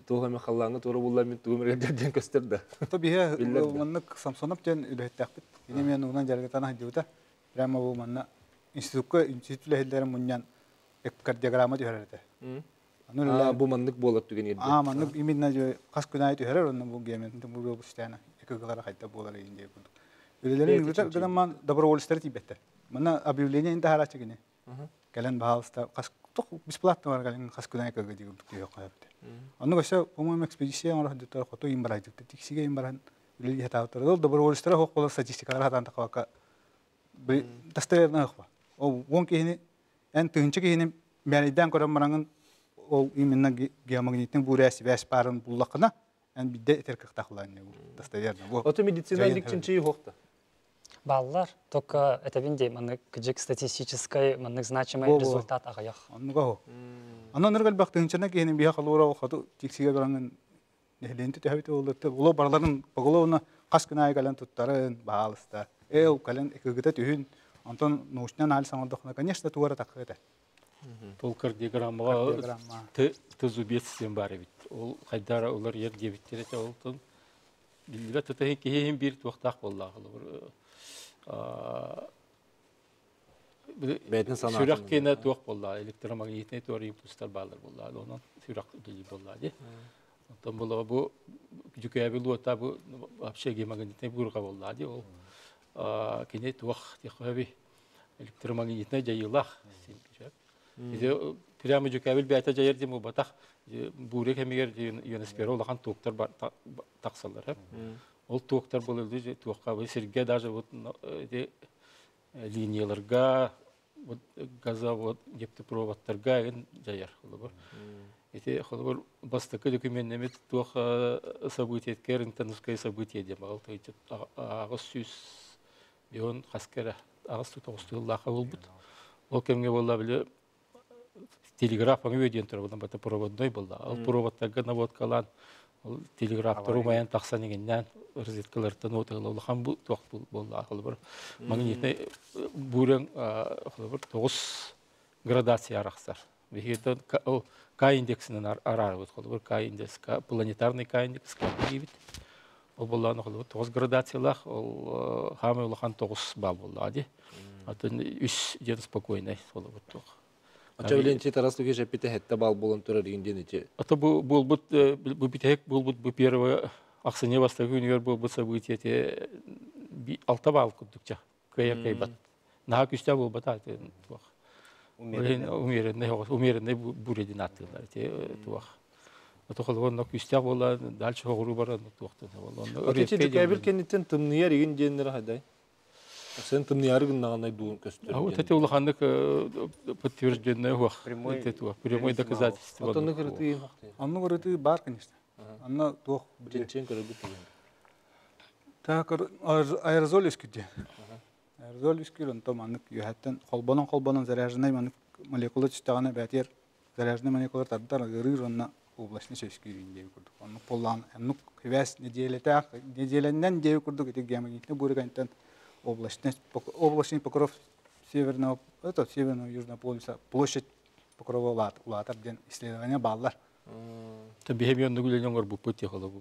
туох эмэ халлааҥҥа туора булла мин тугум эрэ диэн көстөр да. То биһэ маннык Самсонов диэн үлэһиттээхпит. Кини мен уунан дьарыктана сылдьыбыта. Прямо бу манна институкка институт үлэһиттэрин мунньан кардиограмма түһэрэр этэ. Аны бу маннык буолар түгэн ирдэ. Аа маннык именно хас күн аайы түһэрэр онно бу геометрия бу бу экөгалара хайда буолар иин диye курдук. Үлэлэрин ыытар гынан добровольцтары тиийбэттэр. Манна объявление инде хараачы кини. Кэлэн баһаалыста хас бесплатно бар кэлэн хас күн аайы көгө диye курдук түйөх хайапты. Онну өссө по-моему экспедиция оҥоро сылдьыттар хоту им барайдыкты тиксиге им баран үлэлии хатаабыттар. Ол добровольцтара хоқ болар статистикалар хатаан тахабакка достоверно хохба. Ол уон киһини эн тыһынча киһини мээрэйдээн көрөн бараҥын ол именно геомагнитный буря связь баарын буллаххына эн бидде этер кыахтаахлаан достоверно. Ото медицина чинчи хохта. Баллар, только это винде маннык кыжык статистическай маннык значимый результат аҕыйах. Оннуга хо. Онон ныргал бактыынчана киһини биһа халуура хоту тиксиге бараңын нэһилиэнти төһөбүт оллотты. Уло барларын поголовно хас күн аайы кэлэн туттарын баалыста. Эл кэлэн ыкыгыта түһүн. Онтон научный анализ оҥордоххуна, конечно, тугара таххыта. Ол кардиограммаға т зубец диэн баар эбит. Ол хайдара улар ер диэбиттэр этэ ол тон биллибэт тутаһын киһиһин биир туохтаах буоллаах Бэйэтин санаатын. Сүрэх киэнэ туох буолла электромагнитный туор импульстар баалар буолла онон сүрэх дии буолла ди. Онтон буолла бу дьүкээбил уота бу вообще гемагнитный буурга буолла ди ол кини туох тихоби электромагнитный дьайыылаах. Ити прямо дьүкээбил бэйэтэ дьайар диэн буолбатах бууря кэмигэр ионосфера улахан туоктар тахсаллар. Ол туоктар буолар туохха сиргэ даже вот ити линияларга вот газовод нефтепроводтарга эн дьайар холобур. Ити холобур бастакы документнемит туох событиеткер интернетское событие диэн бағал аҕыс сүүс бион хаскера аҕыс тоҕус тыыллаах буолбут. Ол кэмҥэ буолла били телеграф аҥы диэн турар бата проводной буолла. Ол проводтарга наводкалаан ол телеграфтар умайан тахсан иҥиннээн розеткалартан уотыгыла улахан бу туох буолла холобур магнитный бурең холобур тоҕус градация арахсар. Биһиги ол К индексинен араарбыт холобур К индекс планетарный К индекс К диибит. Ол буоллаҕына холобур тоҕус градациялаах ол хаамай улахан тоҕус баал буоллаҕа дии. Атын үс диэн спокойный холобур туох. Ача билен Тарас Лукич эппите хетте бал болон турар инден ити. Ата бу буолбут бу бүтэһик буолбут бу первое ахсынньы бастакы күнүгэр буолбут событие алта баал курдукча кыайар кыайбат. Наһаа күстээх буолбата туох. Умеренный умеренный буредин аттыылар ити туох. Ото холобор күстээх буола дальше хоҕуруу баран туохтан буолла. Ити дьүкээбил кэнниттэн тымныйар игин диэннэр хайдай. Сен тымныйары гыннаҕынай дуун көстөр. А вот эти улаханнык подтвержденное хуах. Прямой доказательство. Отонну кырытыы Онну кырытыы бар, конечно. Онно туох Чинчен көрөбүт деген. Так аэрозоль үскүдде. Аэрозоль үскүр онто маннык үөһэттэн холбонон холбонон заряженный маннык молекула түстэҕинэ бээтиэр заряженный молекулар тардар ыгырыыр онно облачный сөскүүрүн диэби курдук. Оннук боллаан оннук хибээс неделетаах неделеннен диэби курдук ити геомагнитный бургантан Облачность, облачный покров северного, это северного южного полюса, площадь покрова улаатар диэн исследование бааллар. Биһи оннук үлэни оҥорбуппут техолог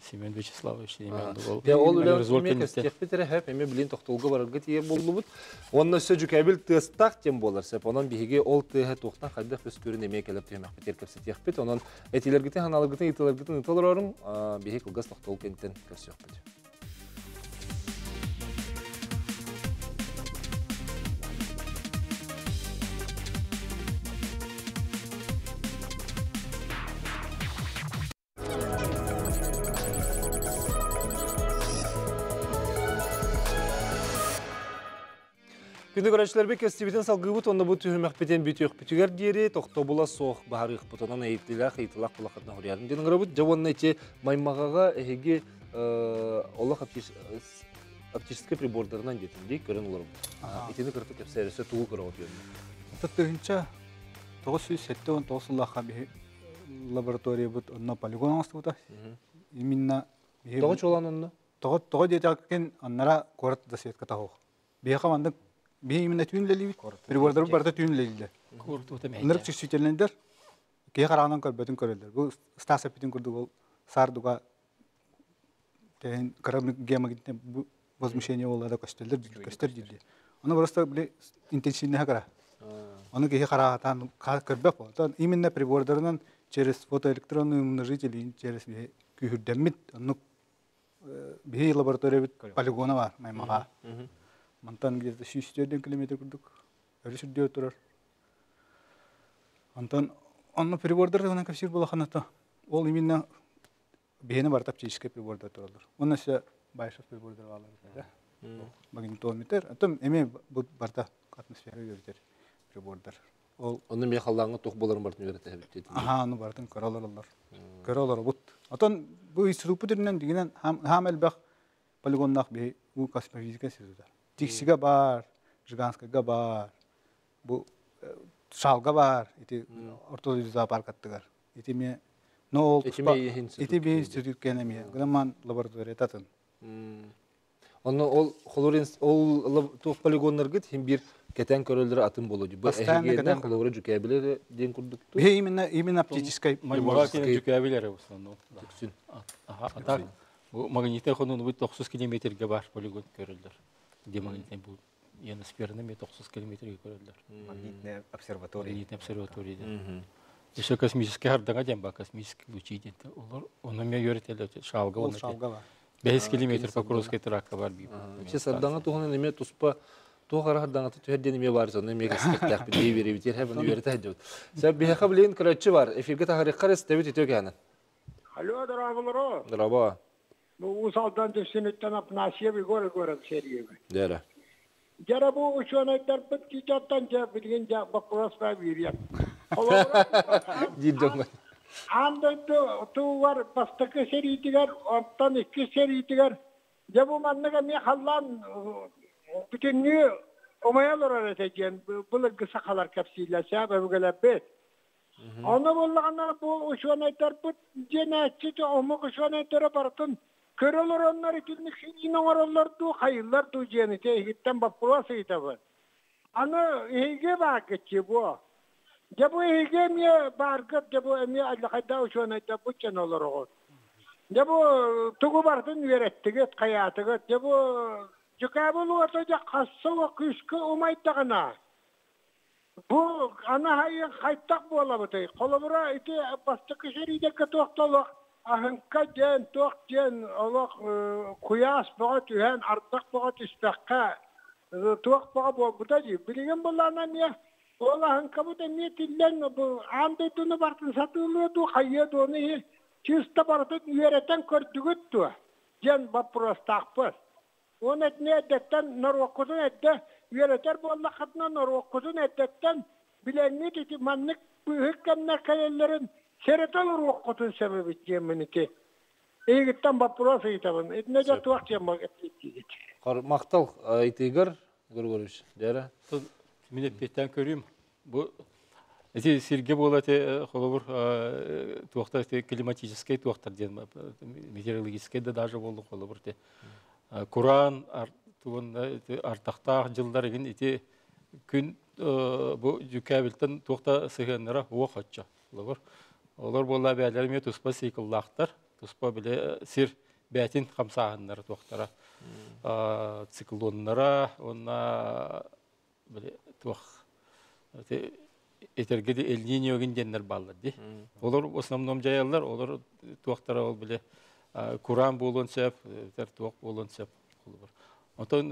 Семен Вячеславович Дьэ ол үлэ эмиэ кэстиэхпит эрэ хөп эмиэ билин тохтолго барарга тиийэ буоллубут. Уонна өссө дьүкээбил тыастаах диэн буолар сөп. Онон биһиги ол тыаһа туохтан хайдах үөскүүрүн эмиэ кэлэр түһүмэхпитигэр кэпсэтиэхпит. Онон этиилэргитин, ханааларгытын, ыйытыыларгытын ыыта олороруҥ. Биһиги кылгас тохтол кэнниттэн көрсүөхпүт. Күндү көрөөччүлэрбит кэстибитин салгыыбыт уонна бу түһүмэхпитин бүтүөхпүтүгэр диэри тохтобула суох баһарыахпыт. Онон ыйытыылаах ыйытыылаах булахытына хоруйарын диэн ыҥырабыт. Дьэ уонна ити Маймаҕаҕа эһиги олох оптическай прибордарынан диэтим дии көрөн олоробут. Итини кырты кэпсээр өссө тугу көрөҕүт үөннэ? Тыһынча 979 сыллаахха биһи лабораториябыт онно полигон оҥостубута. Именно Тоҕо чуолаан онно? Тоҕо тоҕо диэтэххин аннара куорат засветка таһуох. Биһиэхэ маннык биһи именно түүн үлэлиибит. Прибордарбыт барыта түүн үлэлииллэр. Ынырык чувствительнайдар. Киһи хараҕынан көрбөтүн көрөллөр. Бу Стас эппитин курдук ол саардуга тэһин кыра геомагнитное возмущение буолла да көстөллөр көстөр дииллэр. Ону просто били интенсивнэһэ кыра. Ону киһи хараҕатаан көрбөт буолла. Именно прибордарынан через фотоэлектронный умножитель через күүһүрдэммит оннук биһи лабораториябыт полигона бар Маймаҕа. Мантан где-то 104 километр курдук өрүс үрдүгэр турар. Онтон онно прибордар туһунан кэпсиир буолаххына ол именно биһиэнэ барыта оптическай прибордар тураллар. Уонна өссө Байшев прибордар бааллар да. Магнитометр. Оттон эмиэ бу барыта атмосфера үөрэтэр прибордар. Ол Онно эмиэ халлааҥҥа туох буоларын барытын үөрэтэбит диэтин. Аха, ону барытын көрө олороллор. Көрө олоробут. Отон бу институппут үрдүнэн дигинэн хаам элбэх полигоннаах биһи уу космофизика института. Тиксигэ баар, Жиганскайга баар, бу Шалга баар, ити Орто дойду зоопарк аттыгар. Ити эмиэ но ол ити би институт кэнэ эмиэ. Гынан лаборатория татын. Онно ол холур ол туох полигоннаргыт хим бир кэтэн көрөллөрө атын боло дии. Бу эһигиэнэ холобура дьүкээбилэр диэн курдук. Биһи именно именно оптическай дьүкээбилэр в основном. Түксүн. Аха, а так бу магнитный хонуну бу 90 километрге бар полигон көрөллөр. Демагнитный бу ионосфераны ме 90 километрге көрөллөр. Магнитная обсерватория. Магнитная обсерватория. Еще космический хардага диэн ба космический лучи диэн. Олор ону ме үйрөтелер шалга Ол шалга бар. 5 километр Покровскай тракка бар бии. Все сардаҥа туһунан эмиэ туспа туох ара сардаҥата түһэр диэн эмиэ баар сонно эмиэ кэстэхтээхпит дии биэрэбит һэ бұны үөрэтэ сылдьыбыт. Сэ биһиэхэ билигин көрөөччү бар. Эфиргэ таһарыаххар истэбит үтүө кэһэнэн. Алло, дорооболоро. Дорообо. Бу Уус Алдан Дүпсүнүттэн Апнасьев Егор Егорович сэргиэбин. Дьэрэ. Дьэрэ бу учуонайдарбыт кичаттан дьэ билигин дьэ боппуруос баа биэриэм. Диир дьоҥҥо. Аан дойду тугар бастакы сэриитигэр, онтон иккис сэриитигэр дьэ бу маннык эмиэ халлаан бүтүннүү умайа олорор этэ диэн былыргы сахалар кэпсииллэр, сээп өбүгэлэрбит. Ону буллаҕына бу учуонайдарбыт диэнээччи омук учуонайдара барытын көрө олороннор итинник сириини оҥороллор дуу, хайыыллар дуу диэн ити эһигиттэн боппуруос ыйытабын. Аны эһиги бааргыт дии буо. Дьэ бу эһиги эмиэ бааргыт, дьэ бу эмиэ алдьархайдаах учуонайдарбыт дьон олороҕут. Дьэ бу тугу барытын үөрэттигит, хайаатыгыт. Дьэ бу дьукаабыл уота дьэ хасса күүскэ умайдаҕына бу аны хайын хайтах буолабытый? Холобура ити бастакы сэриилэргэ туох да олох аһыҥка диэн, туох диэн олох куйаас бөҕө түһэн, ардах бөҕө түспэххэ туох бөҕө буолбута дии. Билигин былаана эмиэ ол аһыҥкабыт эмиэ тиллэн бу аан дойдуну барытын сатыылыа дуу, хайыа дуу, ону чисто барытын үөрэтэн көрдүгүт дуо диэн боппуруостаахпыт. Уонна итини эрдэттэн норуоккутун эрдэ үөрэтэр буоллаххытына, норуоккутун эрдэттэн билэҥҥит ити маннык быыһык кэмнэр кэлэллэрин сэрэтэ олоруоххутун сөп эбит диэммин ити эйигиттэн боппуруос ыйытабын. Итиннэ дьэ туох диэн эппиэттиигит? Махтал ыйытыыгар, Григорьевич. Дьэрэ. Мин эппиэттээн көрүүм. Бу ити сиргэ буола ити холобур туохтар ити климатическай туохтар диэн метеорологическай да даже буоллун холобур ити кураан Тугунна ардахтаах дьыллар игин ити күн бу дьүкээбилтэн туохта сыһыаннара уох оччо. Олор олор буолла бээлэр эмиэ туспа цикллаахтар, туспа биле сир бээтин хамсааһыннара туохтара циклоннара уонна биле туох этэргэ Эль-Ниньо диэннэр бааллар ди. Олор в основном дьайаллар, олор туохтара ол биле кураан буолуон сөп, туох буолуон сөп. Онтон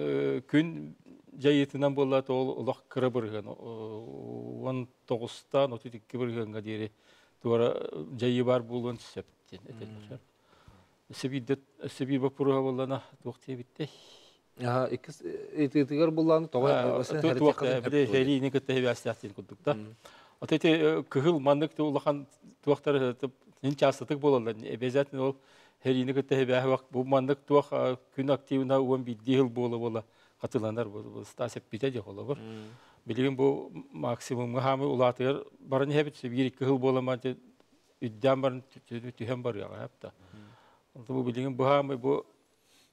күн дьайыытынан буолла ол олох кыра бырыһыан 19-тан 32 бырыһыанга диэри туора дьайыы бар буолуон сөп диэн этэллэр. Өссө биир боппуруоһа буоллана туох диэбиттей? Иккис ыйтыытыгар буллааны тоҕо Хэриини кытта хэбээстээх курдук да. Ото ити кыһыл маннык улахан туохтар нин частатык буолаллар. Обязательно ол хэриини кытта хэбээһи бу маннык туох күн активна уон биирдии хыл буола буола хатыланар бу Стас эппитэ дии холобур. Билигин бу максимумга хаамы улаатыгар баран иһэбит биир икки хыл буола манты үддээн баран түһэн барыаҕа хапта. Бу билигин бу хаамы бу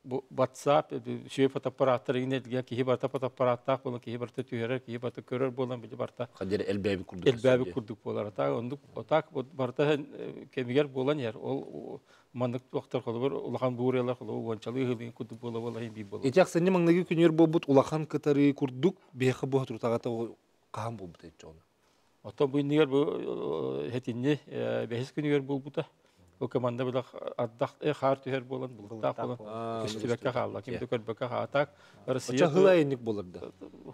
бу WhatsApp сүйө фотоаппараттар игин киһи барта фотоаппараттаах болан киһи барта түһэрэр киһи барта көрөр болан били барта Хадер элбээби курдук. Элбээби курдук болар. Та ондук отак барта кемигер болан ер ол маннык туохтар холобур улахан буурелар холобур уончалыы хылын курдук бола бола хин бии болар. Ити ахсынньы маҥнайгы күнүөр буолбут улахан кытарыы курдук биһиэхэ буоһа туртаҕата хаһан буолбут эт дьоно. Оттон бу иннигэр бу хэтинни бэһис күнүгэр буолбута. Бу команда била ардах хаар түһэр буолан булуктаах буолан көстүбэккэ хаалла. Ким да көрбөккө хаатаак. Россия Оча хыла болар да.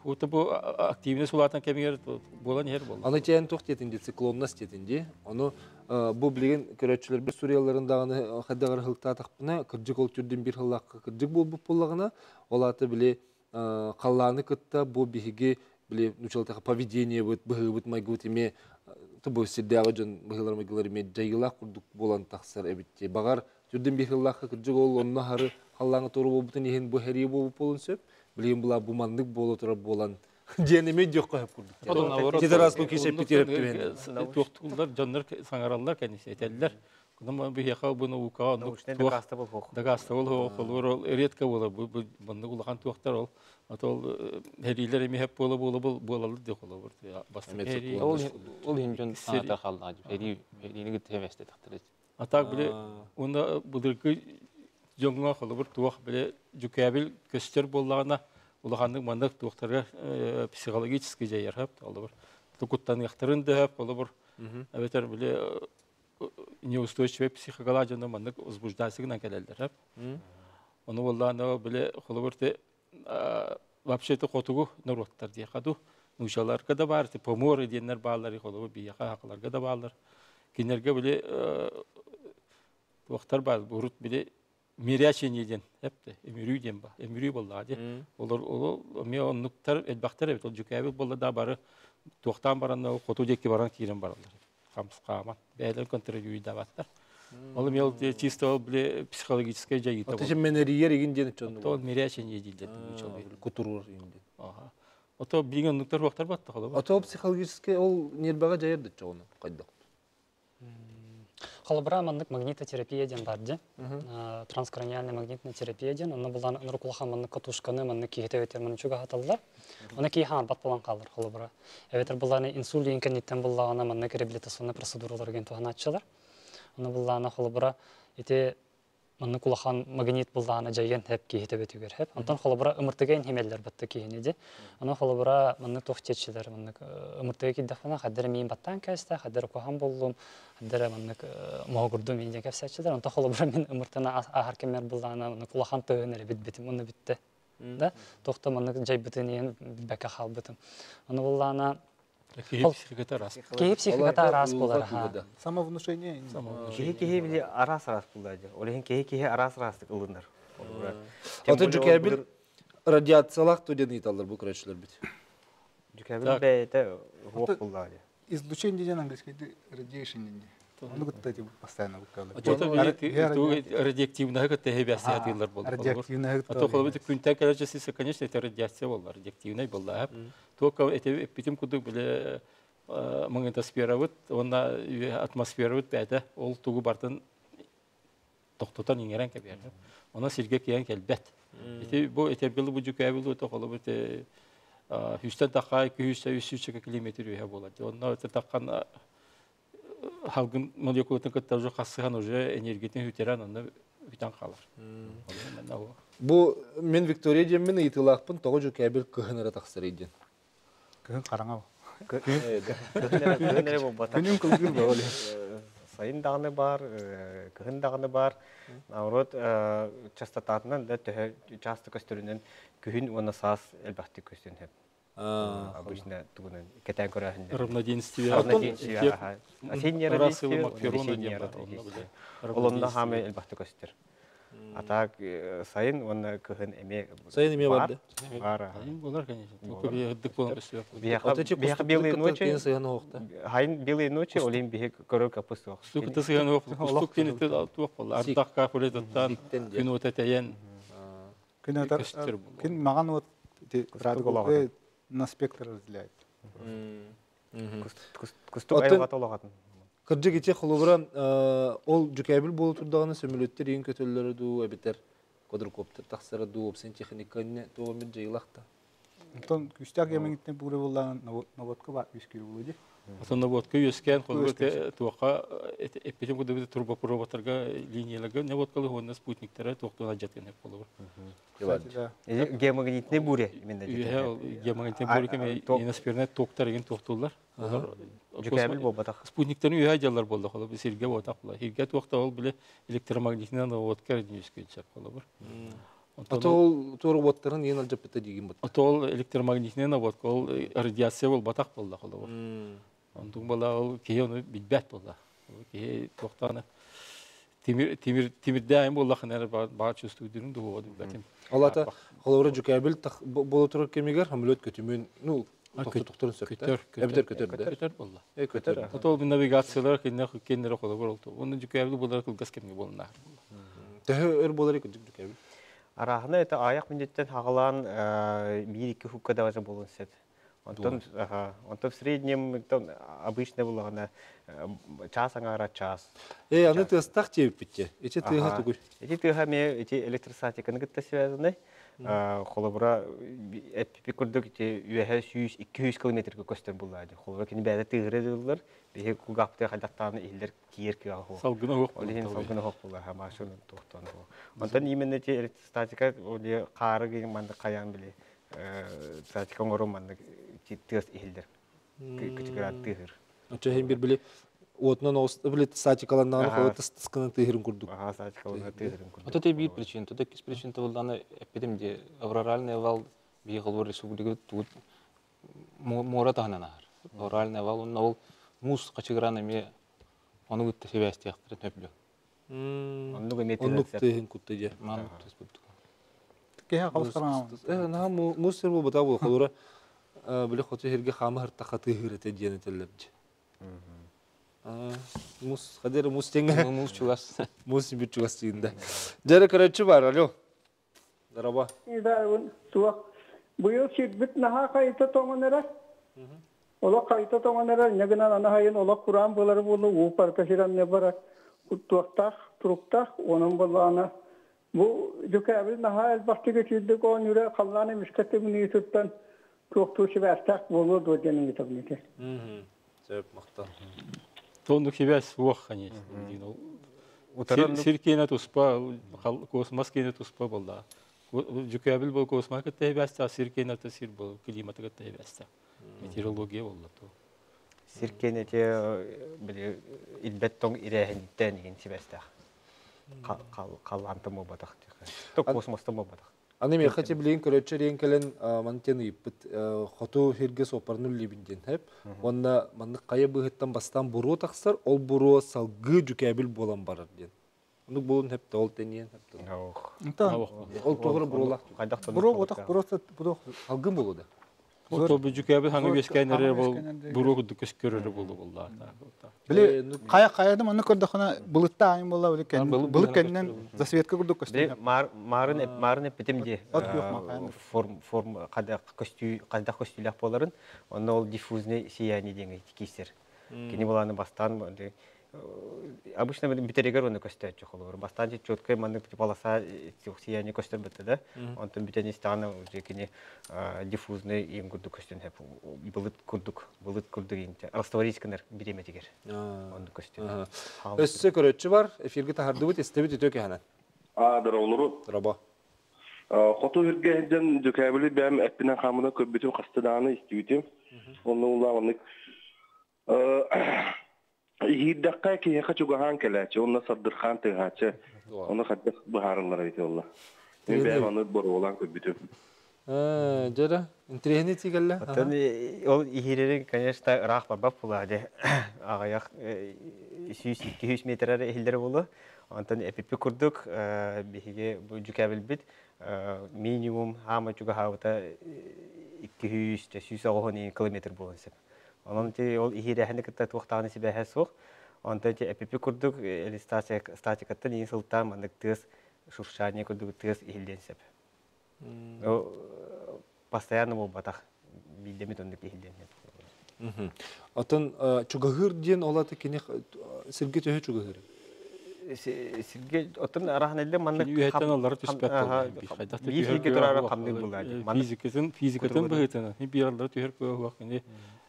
Хута бу активность улаатан кэмигэр буолан иһэр буолла. Аны чээн туох диэтин циклоннас диэтин ди. Ону бу билигин көрөөччүлэр бир суруйалларын даҕаны хайдагар хылтаатахпына кырдьык ол түрдүн бир хыллаахха кырдьык буолбут буоллаҕына ол аата били халлааны кытта бу биһиги били нучалтаха поведение быт быһыыбыт майгыбыт эме бу сирдээҕи дьон быһыылар майгылар эме дьайыылаах курдук буолан тахсар эбит багар түрдүн бир хыллаахха кырдьык ол онно хары халлааҥа туору буолбутун иһин бу хэрии буолбут буолун сөп билигин була бу маннык буола турар буолан диэн эме диэххэ хөп курдук Тидарас Лукич эппитир туохтууллар дьоннор саҥараллар кэнниси этэллэр. Кунам биһиэхэ бу наукаҕа оннук дакаастабыл хоох. Дакаастабыл хоох холур ол редко буолар бу маннык улахан туохтар ол ото хэриилэр эми хеп буола буола буолалар диэх холобур бастакы Ол ол иһин дьон санаата хаалла. Хэрии хэриини кытта хэбэсте тахтар. А так биле уна былыргы дьоҥҥо холобур туох биле дьүкээбил көстөр буоллаҕына улаханнык маннык туохтарга психологический дьайар хөп холобур тукуттаныахтарын да хөп холобур эбэтэр биле неустойчивый психикала дьоно маннык возбуждайсыгынан кэлэллэр хөп ону буоллаана биле холобур те вообще-то хотугу норуоттар диэхэ ду нуучаларга да баар поморы диэннэр бааллар холобур биһиэхэ хакаларга да бааллар кинилэргэ биле туохтар баар урут биле мирячение диэн эпте эмирүү диэн ба эмирүү боллаа ди олор ол эмиэ оннуктар элбэхтэр эбит ол дьүкээбил болла да бары туохтаан баран хоту диэки баран киирэн бараллар хамсхааман бэйэлэрин контролюйдаабаттар ол эмиэ ол чисто ол биле психологическай дьайыыта Ото менерийер игин диэн чонну. ол мирячение дииллэр Кутурур игин диэн. Ото билген оннуктар уохтар батта холобур. Ото психологический ол нербага жайыр да чону кайдак. Холобура маннык магнитотерапия диэн бар ди. Транскраниальная магнитная терапия диэн. Онно булан ынырык улахан маннык катушканы маннык киһи эбэтэр маннык чугаһаталлар. Оны киһи хаампат болан хаалар холобура. Эбэтэр буланы инсулин кэнниттэн буллаҕына маннык реабилитационный процедуралар ген туһанааччылар. Оны буллаана холобура ити маннык улахан магнит буллаана жайын хеп киһи төбөтүгэр хеп. Онтон холобура ымыртыгын хемеллер батты киһини ди. Аны холобура маннык туох чечилер маннык ымыртыга киддахына хаддара миин баттаан кээстэ, хаддара куһан боллум, хаддара маннык моогурдум миин диэн кэпсээччилэр. Онтон холобура мин ымыртына аһар кэммэр буллаана маннык улахан тыгын эрэ бит-битим, онно бүтте. Да? Тохто маннык жайбытын иһин билбэккэ хаалбытым. Аны буллаана Киһи психиката араас. Киһи психиката араас буолар, аха. Самовнушение. Киһи киһи били араас араас булла дьэ. Ол иһин киһи киһи араас араастык ылынар. Ото дьүкээбил радиациялаах ту диэн ыйыталлар бу көрөөччүлэр бит. Дьүкээбил бэйэтэ хуох булла дьэ. Излучение диэн английский radiation диэн. Ону кытта эти постоянно буккалар. Радиоактивныйга кытта хэбэсэ болду. Радиоактивныйга А то холобур күнтэн кэлэр конечно, это радиация болла, радиоактивный болла. Только эти эпитим кудук биле магнитосфера бут, онна атмосфера бут бәйте, ол тугу бартын Тохтотон иҥэрэн кэбиһэр. Онон сиргэ киэн кэлбэт. Ити бу этэргилы бу дьүкээбил уота холобур ити хүстэн тахха 200 километр үөһэ буолар. Онно таххан халгын молекулатын кытта уже хасыһан уже энергиятын хүтэрэн онно бүтэн хаалар. Бу мен Виктория диэммин ыйытыылаахпын тоҕо дьүкээбил кыһын эрэ тахсар диэн. Кыһын хараҥа. Кыһын эрэ буолбатах. Күнүн кылгыр бөҕөлө. Сайын даҕаны бар, кыһын даҕаны бар. Наоборот, частотатынан да төһө часто көстөрүнэн күһүн уонна саас элбэхтик көстөн сөп. Обычно тугунан кэтээн көрөөһүннэр. Равноденствие. Равноденствие. Осеннее равноденствие, осеннее. Ол онно хаамай элбэхтик көстөр. А так сайын уонна кыһын эме Сайын эме барды. Бар. Сайын болар, конечно. Дык болан көстөр. Биһиэхэ белые ночи. Хайын белые ночи олин биһи көрөр капыс суох. Кустук сыһан ох. Кустук тени туох болла. Ардах капылы таттан күн ота тәйен. Күн ота күн маган от радуга на спектр разделяет. Кустук айылгата олоҕатын. Кырдьык ити холобура ол дьүкээбил буола турдаҕына сөмөлүөттэр иин көтөллөрө дуу эбэтэр квадрокоптер тахсара дуу опсен техниканы туох эмит дьайылах та. Онтон күүстээх гемингиттен буурэ буоллаҕына наводка бар үскүүр буолуо дии. Оттон наводка үөскээн холобура туохха эппитим курдук турбопроводтарга линияларга наводкалы уонна спутниктара туохтуун алдьатыан сөп холобур. Геомагнитный буря именно. Үөһэ геомагнитный буря кэм иносфернай токтар еген туохтууллар. Дьүкээбил буолбатах. Спутниктарын үөһэ дьаллар буолла холобур сиргэ буотах була. Сиргэ туохта ол биле электромагнитный наводка үөскүөн сөп холобур. Ото ол туор уоттарын иэн алдьаппыта диигин бут. Ото ол электромагнитный наводка ол радиация буолбатах буолла холобур. Онтук була ол киһи ону билбэт буолла. Киһи туохтааны тимир тимир тимирдээн буоллахына эрэ баа чувствуйдурун дуо билбэтим. Ол ата холобура дьүкээбил буола турар кэмигэр самолет көтүмүн ну тохтотохторун сөп. Көтөр, Эбэтэр көтөр да. Көтөр буолла. Э көтөр. Ото ол навигациялар киннер кеннер холобур ол. Онун дьүкээбил буолар кылгас кэмҥэ буолна. Төһө өр буолар кырдьык дьүкээбил? Арааһына это аяқ минуттен хагалаан 1-2 хукка даже болун сет. Онтон онтон в среднем обычно буллагана час аңара час. Э аны тыастах тиэппитте. Эти тыаха тугуй. Эти тыаха ме эти электростатиканы кытта связаны. Холобура эппи курдук ити үөһэ 100-200 километрге көстөр буллаады. Холобура кини бэйдэ тыгыры дыллар. Биһи кулгаапты хайдактааны иһиллер киер кыа хо. Салгына хоқ. Ол иһин салгына хоқ була ха машин тохтон хо. Онтон именно эти электростатика ол каары гин манды каян биле статика оҥору маннык тыас иһиллер. Кычыгыраат тыһыр. Очо хем бир били уотунан оос били статикаланнаҕына холо тыс тыскынан тыһырын курдук. Аха, статикаланна тыһырын курдук. Вот это бир причин, то иккис причин булланы эппитим де авроральный вал бии холбор республика тут муора таһынан аһар. Авроральный вал онно ол муус качыгыран эме ону гытта себястиахтыр төплө. Оннук эме Оннук тыһын кутта же. Ман туспут. Кеһэ қалыс қараңа. Э наха муус сир буолбата бу холура били хоту хирге хаама хыртаха тыһыр эте диэн этеллердь. Мус хадер мус теңге. Муус чугас. Мус бир чугас тиинде. Жere көрөчү бар, алло. Дараба. Да, суох. Быйыл сирбит наха кайта тоңон эрэ. Олох кайта тоңон эрэ, негынан ана хайын олох куран булары болу, уу парка сиран не бара. Туохтаах, туруктаах, онон боллаана. Бу дьүкээбил наха элбахтыга киирдик оон үрэ халлааны мискэтти туттан туохтуу сибээстээх буолуо дуо диэн ыйытабын. Сөп мактал. Тоннук сибээс суох, конечно. Сир киэнэ туспа, космос киэнэ туспа болла. Дьүкээбил бол космос кытта хибээстээх, сир киэнэ сир бол климаты кытта хибээстээх. Метеорология болла то. Сир киэнэ били илбет тоҥ ирээһиниттэн игин сибээстээх. Халлаантан буолбатах. То космостан буолбатах. Аны мен хати билин көрөччө рен келен мантен ыйыппыт хоту хирге сопарны либин ден хеп. Онна манны кая быһыттан бастан буруо тахсар, ол буруо салгы жүкәбил болан барар ден. Онук болун хеп ол тениен хеп. Ол тоғыры буруолах. Буруо ботах просто буруо алгын болу да. Ол жүкәбил хаңы бескәннәре бол буруо кудук көскөрөрө болду болла. Биле кая каядым аны көрдөхөнө былытта айын болла биле кен былыт кеннен засветка курдук көстү. Марын марын эппитим ди форм форм када көстү када көстүләк боларын, онно ол диффузный сияние деген кисер. Кини буланы бастан Обычно бүтеригер оны көстөөчү холобур. Бастаан четкой маннык полоса сияние көстөр бітті да. Онтон бүтен истааны уже кини диффузный им курдук көстөн хеп. Былыт курдук, былыт курдук инте. Растворить кынар биреметигер. Онду көстөн. Өссө көрөччү бар, эфирге тахардыбыт, истебит үтө кehana. А, олору. Раба. Хоту хүрге ден дүкәбили бәм әппинен хамына көбүтүм хастадааны истибитим. Онны ула оннык. Иһиддакка киһиэхэ чугаһаан кэлээччи, онно сардырхаан тыгааччы, оны хаддах быһаарыллар эбит олла. Мен бэйэм аны боруолаан көрбүтүм. Жара, интересный тигелле. Оттон ол иһирерин, конечно, ыраах барбап була де. Ағаяқ 200 метр иһилдер болу. Онтон эпипи курдук биһиге бу жүкәбилбит минимум хама чугаһаабыта 200 190 километр болон сеп. Онон ти ол иһирэһини кытта туохтааны сибэһэ суох. Онтон ти эпипи курдук или статикаттан иин сылтаан маннык тыас шуршание курдук тыас иһилден сеп. Постоянно болбатах билдемит оннук иһилден сеп. Отон чугаһыр диэн олаты кини сирге төһө чугаһыр? Сирге отон арахан элде маннык Үһэттен аллары түспэт болду. Биир сирге турара хамнык булаа. Физикатын, физикатын быһытына. Биир аллары түһэр кыа кини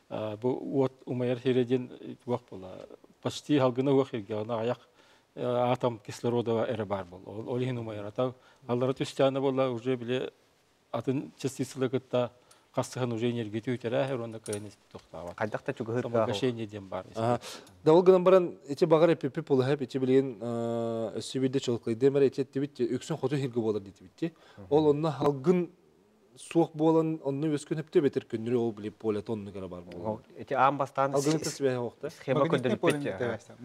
бу уот умайар хиреден туох була. Почти халгына уох хирге, ана аяк атом кислорода эре бар бол. Ол ихин умайар. Ата аллары түстәне була уже биле атын частицалар кытта қастыхан уже энергия үтерә, онда кайнес тохтава. Кайдакта чугаһыр. Самогашение дем бар. Да ол гынан баран эти багар эпипи полыһап эти билген өссүбүдэ чолкойды мэр эти тибит үксүн хоту хирге болар дитибитти. Ол онна халгын суох буолан онну өскөн хөптө бетер күннүрү ол билип поле тонну кара бар болар. Эти аан бастан Алгын тесбе хокта. Схема көндөрүп.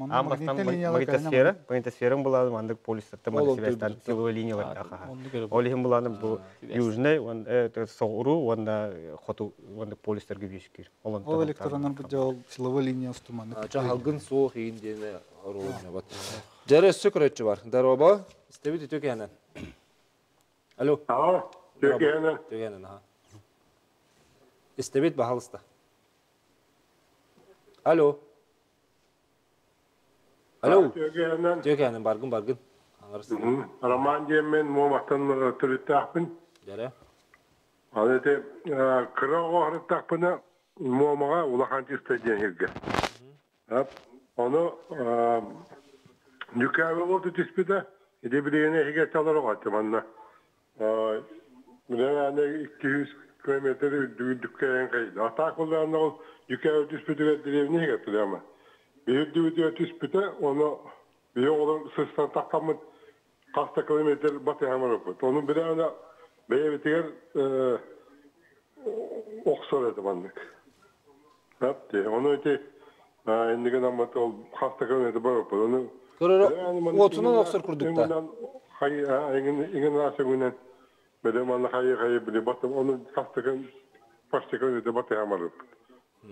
Аан бастан магнитосфера, магнитосфера булады мандык полюстарда магнитосфера силовой линиялар аха. Ол ихин буланы бу южный, он соғуру, онда хоту, онда полюстарга бүйүскүр. Ол электроннар бу жол силовой линия устуманы. Ча халгын суох иин диэне оролун бат. Жары өссө көрөччү бар. Дароба, истебит үтө кehana. Алло. Алло. Төкені. Төкені, аха. Истебит бахалыста. Алло. Алло. Төкені. Төкені, баргын, баргын. Аңарсын. Роман демен момақтан түріттақпын. Жары. Ал эте кыра оғырыттақпыны момаға улахан чисто ден хирге. Оны нүкәбі болды түспіді. Иде білегіне хиге чалар оғатты манна. Билен 200 километр дүккәйен кайды. Ата кулларына ул юкә түспүтүгә деревне хигә ама. Бир дүгә түспүтә, оны бир ол сыстан тактамыт каста километр баты хамар өпөт. Оны билен бәйе битигер оксор эди маннык. Хапты. Оны эти эндиге намат ол каста километр бар өпөт. Оны Көрөр отунан оксор курдук та. Хай, эңин эңин асыгынан Бедем хайы хайы биле батым оны кастыгын паштыгын өтө баты хамарып.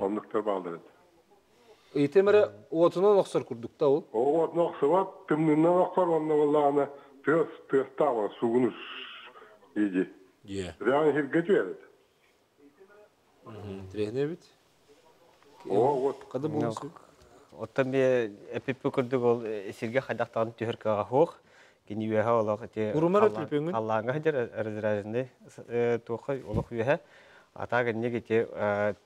Оннуктар баалар. Итемере отунан оксор курдук та ол. О отунан оксор, тымнынан оксор, онна валлаана тыас тыастава сугунус иди. Е. Реально хирге түерет. Трехне бит. О, вот. Кады болсу. Оттан бе эпипи курдук ол сирге хайдактаган түһөр хоох. Кини үөһэ олох ити Урумар өтүлпөңүн? Аллааңа жер разражны туохай олох үөһэ. Атага неге те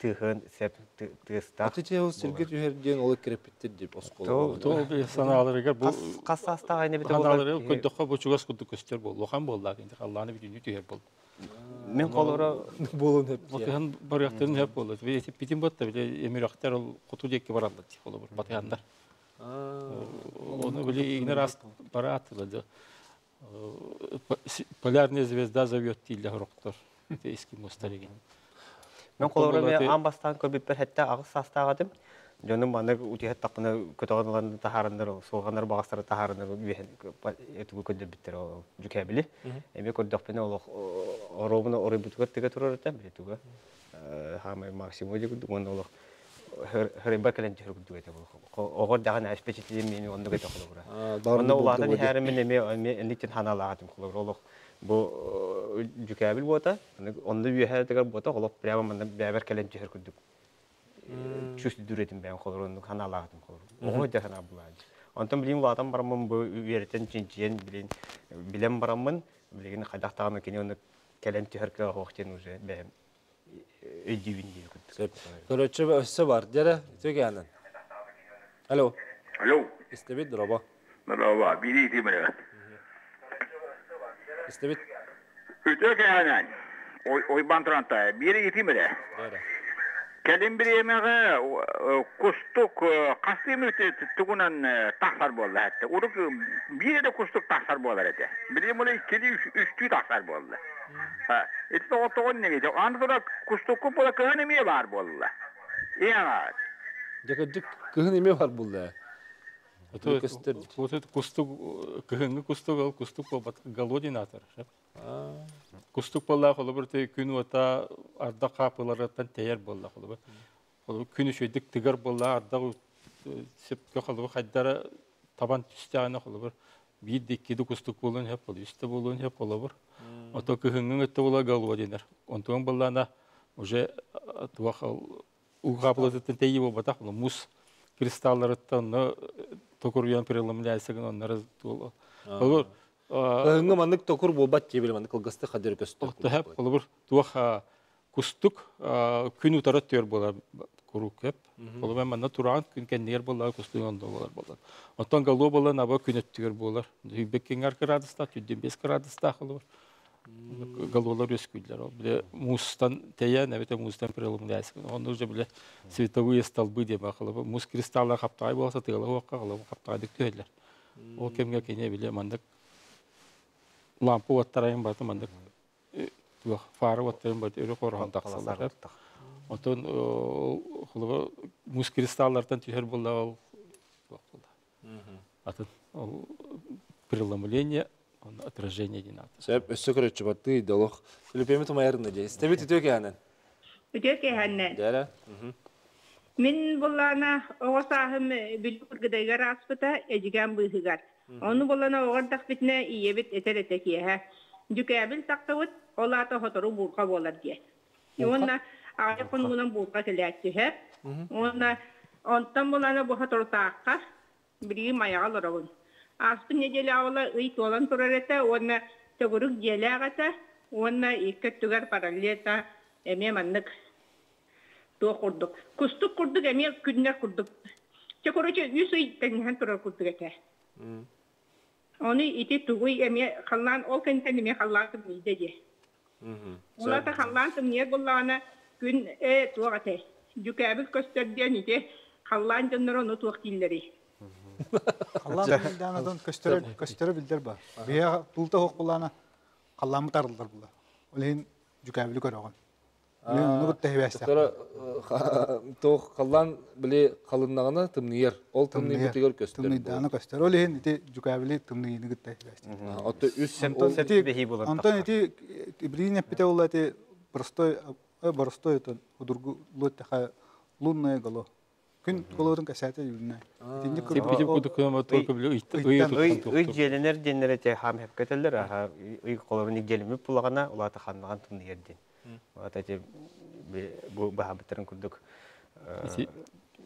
тыхын сеп тыста. Аты те ол сирге түһэр диэн ол кереппиттер деп оскол. Тол би санааларыгар бу Кас астага айна бите санаалары көддөккө бу чугас курдук көстөр бол. Лохан болла инде Алланы бүтүнү түһэр бол. Мен колора болун хеп. Батыхан барыяктарын хеп болду. Би битин ботта биле эмирактар ол куту жекке баралды болу батыхандар. Оны биле игнер аст баратылды. Полярная звезда зовет тилде хороктор. Эскимостар деген. Мен колора мен аан бастан көрбүппер хетте агыс састагадым. Жонум маны утиһет таппына көтөгөнларын тахарындар, суганнар багастары тахарындар үһен этүгү көдөр биттер ол жүкәбили. Эми көрдөкпүнө ол оробуна орой бүтүгөр теге турар этем этүгө. Хамай максимум дигү он ол хөрөбө келен жер күдүгө те бол. Огор даган аспечетли мени онду кете холобура. Онда улаатан хәрим эми эми энниктен ханалаатым холобура олох бу жүкәбил бота, онда үһә тегер бота олох прямо мында бәбер келен жер күдүк. Чувствую этим бэйэм холору оннук ханаалаах этим холору. Оҕо дьэ санаа булаадьы. Онтон билигин улаатан бараммын бу үөрэтэн чинчийэн билин билэн бараммын билигин хайдах даҕаны кини оннук кэлэн түһэр кыаҕа суох диэн уже бэйэм өйдүүбүн диир курдук. Сөп. Көрөччү өссө бар. Дьэрэ, үтүө Алло. Алло. Истэбит, дороба. Дороба, бири итимere. Истэбит. Үтүө кэһэнэн, ойбан турантай, бири итимere. Кэлин бириэмэҕэ кустук хастыы мүнүүтэ тугунан тахсар буолла этэ. Урут биир да кустук тахсар буолар этэ. Билигин була иккилии үстүү тахсар буолла. Ити тоҕо нигите. Аны тура кустукку була кыһын эмиэ баар буолла. Иэҕэ. Дьэ кырдьык кыһын эмиэ бар буолла. Кустук кыһыҥҥы кустук ол кустук буолбат голодин аатар. Кустук буолла холобур күн уота ардах хаапыларыттан тэйэр буолла холобур. Холобур күн үчүгэйдик тыгар буолла ардах сөпкө холобур хайдара табан түстэҕинэ холобур биир да икки да кустук буолуон сөп үс да буолуон сөп холобур. Ото кыһыҥҥы өттө буола голодинар. Онтуон буоллаана уже туох уу хаапылатыттан тэйии буолбатах муус кристалларыттан онно токуруйан преломляется гын оннары туол. Холобур Кыһыҥҥы маннык токур буолбат диэбил маннык кылгастык хадыр көстөр. Төһөп холобур туох кустук күн утары түөр буолар куруук кеп. Холобур манна тураан күн кэннигэр буолар кустук онно буолар буолар. Оттон галуо буолар наба күн өттүгэр буолар. Хүббеккиңар градустаах, 105 градустаах холобур. Галуолар үөскүүллэр. Ол биле муустан тэйэн, эбэтэ муустан преломляется. Онно уже биле световые столбы диэн бар холобур. Муус кристаллар хаптаҕай буолса тыала уокка холобур хаптаҕайдык түһэллэр. Ол кэмҥэ кини биле маннык лампа уоттарайын барыта маннык туох фара уоттарын барыта өрө хороһон тахсаллар. Онтон холобур муус кристаллартан түһэр буолла ол туох буолла. Атын ол преломление отражение диэн аата. Сөп, өссө көрөччү баттыы долох. Төлөпүөмү тумайарына дии. Истэбит үтүө кэһэнэн. Үтүө кэһэннэн. Дээрэ. Мин буллаана оҕо сааһым Бүлүү Кыргыдайыгар ааспыта, Эдьигээн быыһыгар. Ону буллана оҕо эрдэхпитинэ ийэбит этэр этэ киэһэ. Дьүкээбил тахсыбыт, ол аата сотору буурҕа буолар диye. Уонна аҕыйах хонугунан буурҕа кэлээччиһэ. Уонна онтон булана бу соторутаахха билигин Майаҕа олоробун. Ааспыт нэдиэлэҕэ була ый туолан турар этэ уонна төгүрүк дьиэлээх этэ уонна икки өттүгэр параллельно эмиэ маннык туох курдук кустук курдук эмиэ күннэр курдук. Чэ, короче, үс ый тэҥнэһэн турар курдук этэ. Ону ити тугуй эмиэ халлаан ол кэнниттэн эмиэ халлаан тымныйда диэ. Ол аата халлаан тымныйар буоллаҕына күн ээ туох этэй? Дьүкээбил көстөр диэн ити халлаан дьонноро ону туох дииллэрий? Халлаан тымныйдаан көстөрө көстөрө билдэр бар. Биһиэхэ тулта суох буоллаҕына халлааммыт арыллар буолар. Ол иһин дьүкээбили көрөҕүн. Туох халлаан били халыннаҕына тымныйар. Ол тымныйбытыгар көстөр. Тымныйдаана көстөр. Ол иһин ити дьүкээбили тымныйыыны кытта сибээстиир. Отто үс Онтон ити билигин эппитэ буолла ити простой боростой отон удургу луоттаха лунная гало. Күн голотун кэсээтэ юлна. Итинник Ый дьиэлэнэр диэннэр эти хаам хепкетеллер аха ый холорун игдиэлиммит булаҕына улаата ханнаҕан тымныйар диэн. Улаата ити бу баһаабыттарын курдук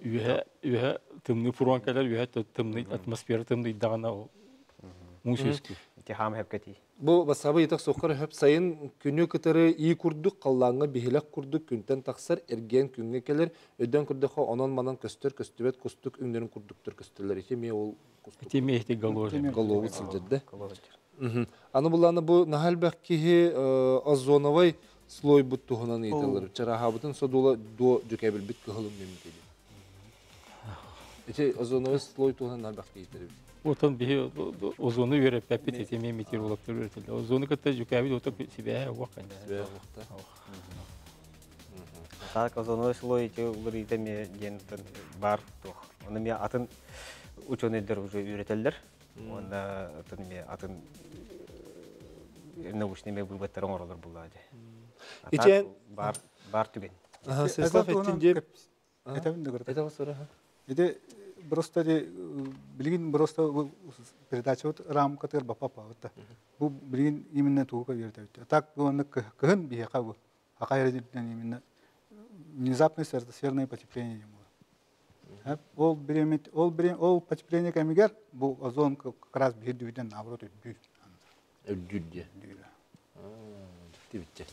үөһэ үөһэ тымныы фронт кэлэр үөһэ тымныы атмосфера тымныйдаҕына ол муус үөскүүр. Ити хаам хепкетий. Бу бассаабы ыйытах суоххар өһөп сайын күнү кытары ии курдук халлааҥҥа биһилэх курдук күнтэн тахсар эргиэн күҥҥэ кэлэр өйдөөн көрдөххө онон-манан көстөр көстүбэт кустук өҥнөрүн курдуктар көстөллөр ити эмиэ ол кустук ити эмиэ ити головут сылдьар да аны буллаана бу наһаа элбэх киһи озоновай слойбут туһунан ыйыталлар чарааһаабытын содула дуо дьүкэбилбит кыһыл өҥнөммүт ити озоновай слой туһунан наһаа элбэх киһи ыйытар Отон биһи озону үөрэппэппит ити эмиэ метеорологтар үөрэтэллэр. Озону кытта дьүкээбит ото сибээһэ уох кэннэ. Сибээһэ уохта. Так озоновой слой ити уларыйда эмиэ диэн бар туох. Оны эмиэ атын ученыйдар уже үөрэтэллэр. Уонна атын эмиэ атын научный эмиэ выводтар оҥоролор буллаа дии. Ити бар бар түгэн. Сеслав эттин диэп Этебин да көрөт. Ити просто билигин просто передачабыт рамкатыгар баппаппабыт да. Бу билигин именно тугу үөрөтөбүт. Так уонна кыһын биһиэхэ бу акай эрэ именно Внезапное стратосферное потепление диэн буолар. Ол бириэмит ол бириэм ол потепление кэмигэр бу озон как раз биир наоборот үрдүүр. Үрдүүр диye. Дьиктибитче.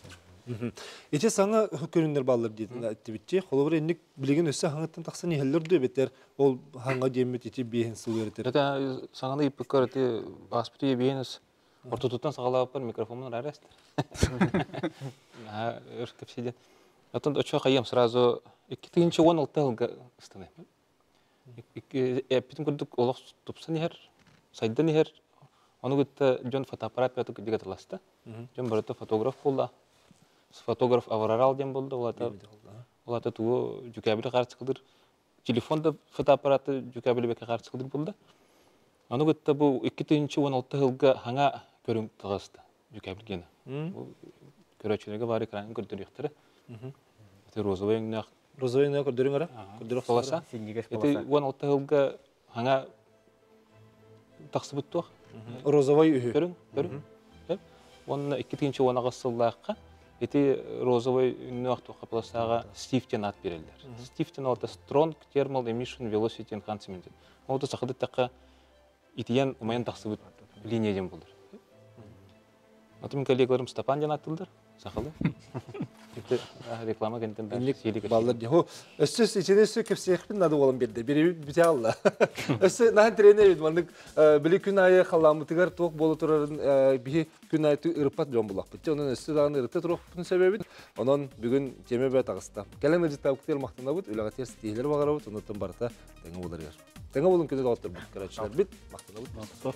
Ити саҥа көрүннэр бааллар диэтин эттибитчи. Холобур инник билигин өссө хаҥыттан тахсан иһэллэр дуу эбэтэр ол хаҥа диэммит ити биэһин сыл үөрэтэр. Это саҥаны ыйыппыккар ити ааспыт үйэ ортотуттан саҕалаабыппар микрофонун араастар. Наһаа өр кэпсиидин. Оттон очо хайым сразу 2016 сылга ыстанай. Эппитин курдук олох тупсан иһэр, сайдан иһэр. Ону кытта дьон фотоаппарат бөтө кырдьык атыласта. Дьон барыта фотограф буолла. Фотограф аврорал диэн буолла. Улата улата тугу дьүкээбили хаарчыкылыр. Телефон да фотоаппараты дьүкээбили бэкэ хаарчыкылыр буолла. Ону кытта бу 2016 сылга хаҥа көрүҥ таҕыста дьүкээбил гена. Бу көрөөччүлэргэ баар экраны көрдөрүөхтэрэ. Ити розовый өҥнөөх Розовый өҥнөөх көрдөрүҥ эрэ. Көрдөрөх полоса. Ити 16 сылга хаҥа тахсыбыт туох? Розовый үһү. Көрүҥ, көрүҥ. Уонна 2018 сыллаахха ити розовый өҥнөөх туохха полосаҕа Стив диэн аат биэрэллэр. Стив диэн ол Strong Thermal Emission Velocity Enhancement. Ол да сахалыы эттэххэ итийэн умайан тахсыбыт линия диэн буолар. Атын коллегаларым Степан диэн ааттыыллар, сахалы. Ити реклама кэнтэн да баллар дии. Өссө ичини өссө кэпсиэхпин надо буолан биэрдэ. Бири бүтэ алла. Өссө наһан тренер эбит маннык били күн аайы халааммытыгар туох буола турарын биһи күн аайы ырыппат дьон булахпыт. Онон өссө даҕаны ырыта туруохпутун сөбөбүт. Онон бүгүн тиэмэ бэ таҕыста. Кэлэн ыдьыттаабыкытыгар махтанабыт, үлэҕэ тиэс баҕарабыт, онуттан барыта тэҥэ буоларыгар. Тэҥэ болун күнү доҕотторбут, көрөөччүлэрбит, махтанабыт.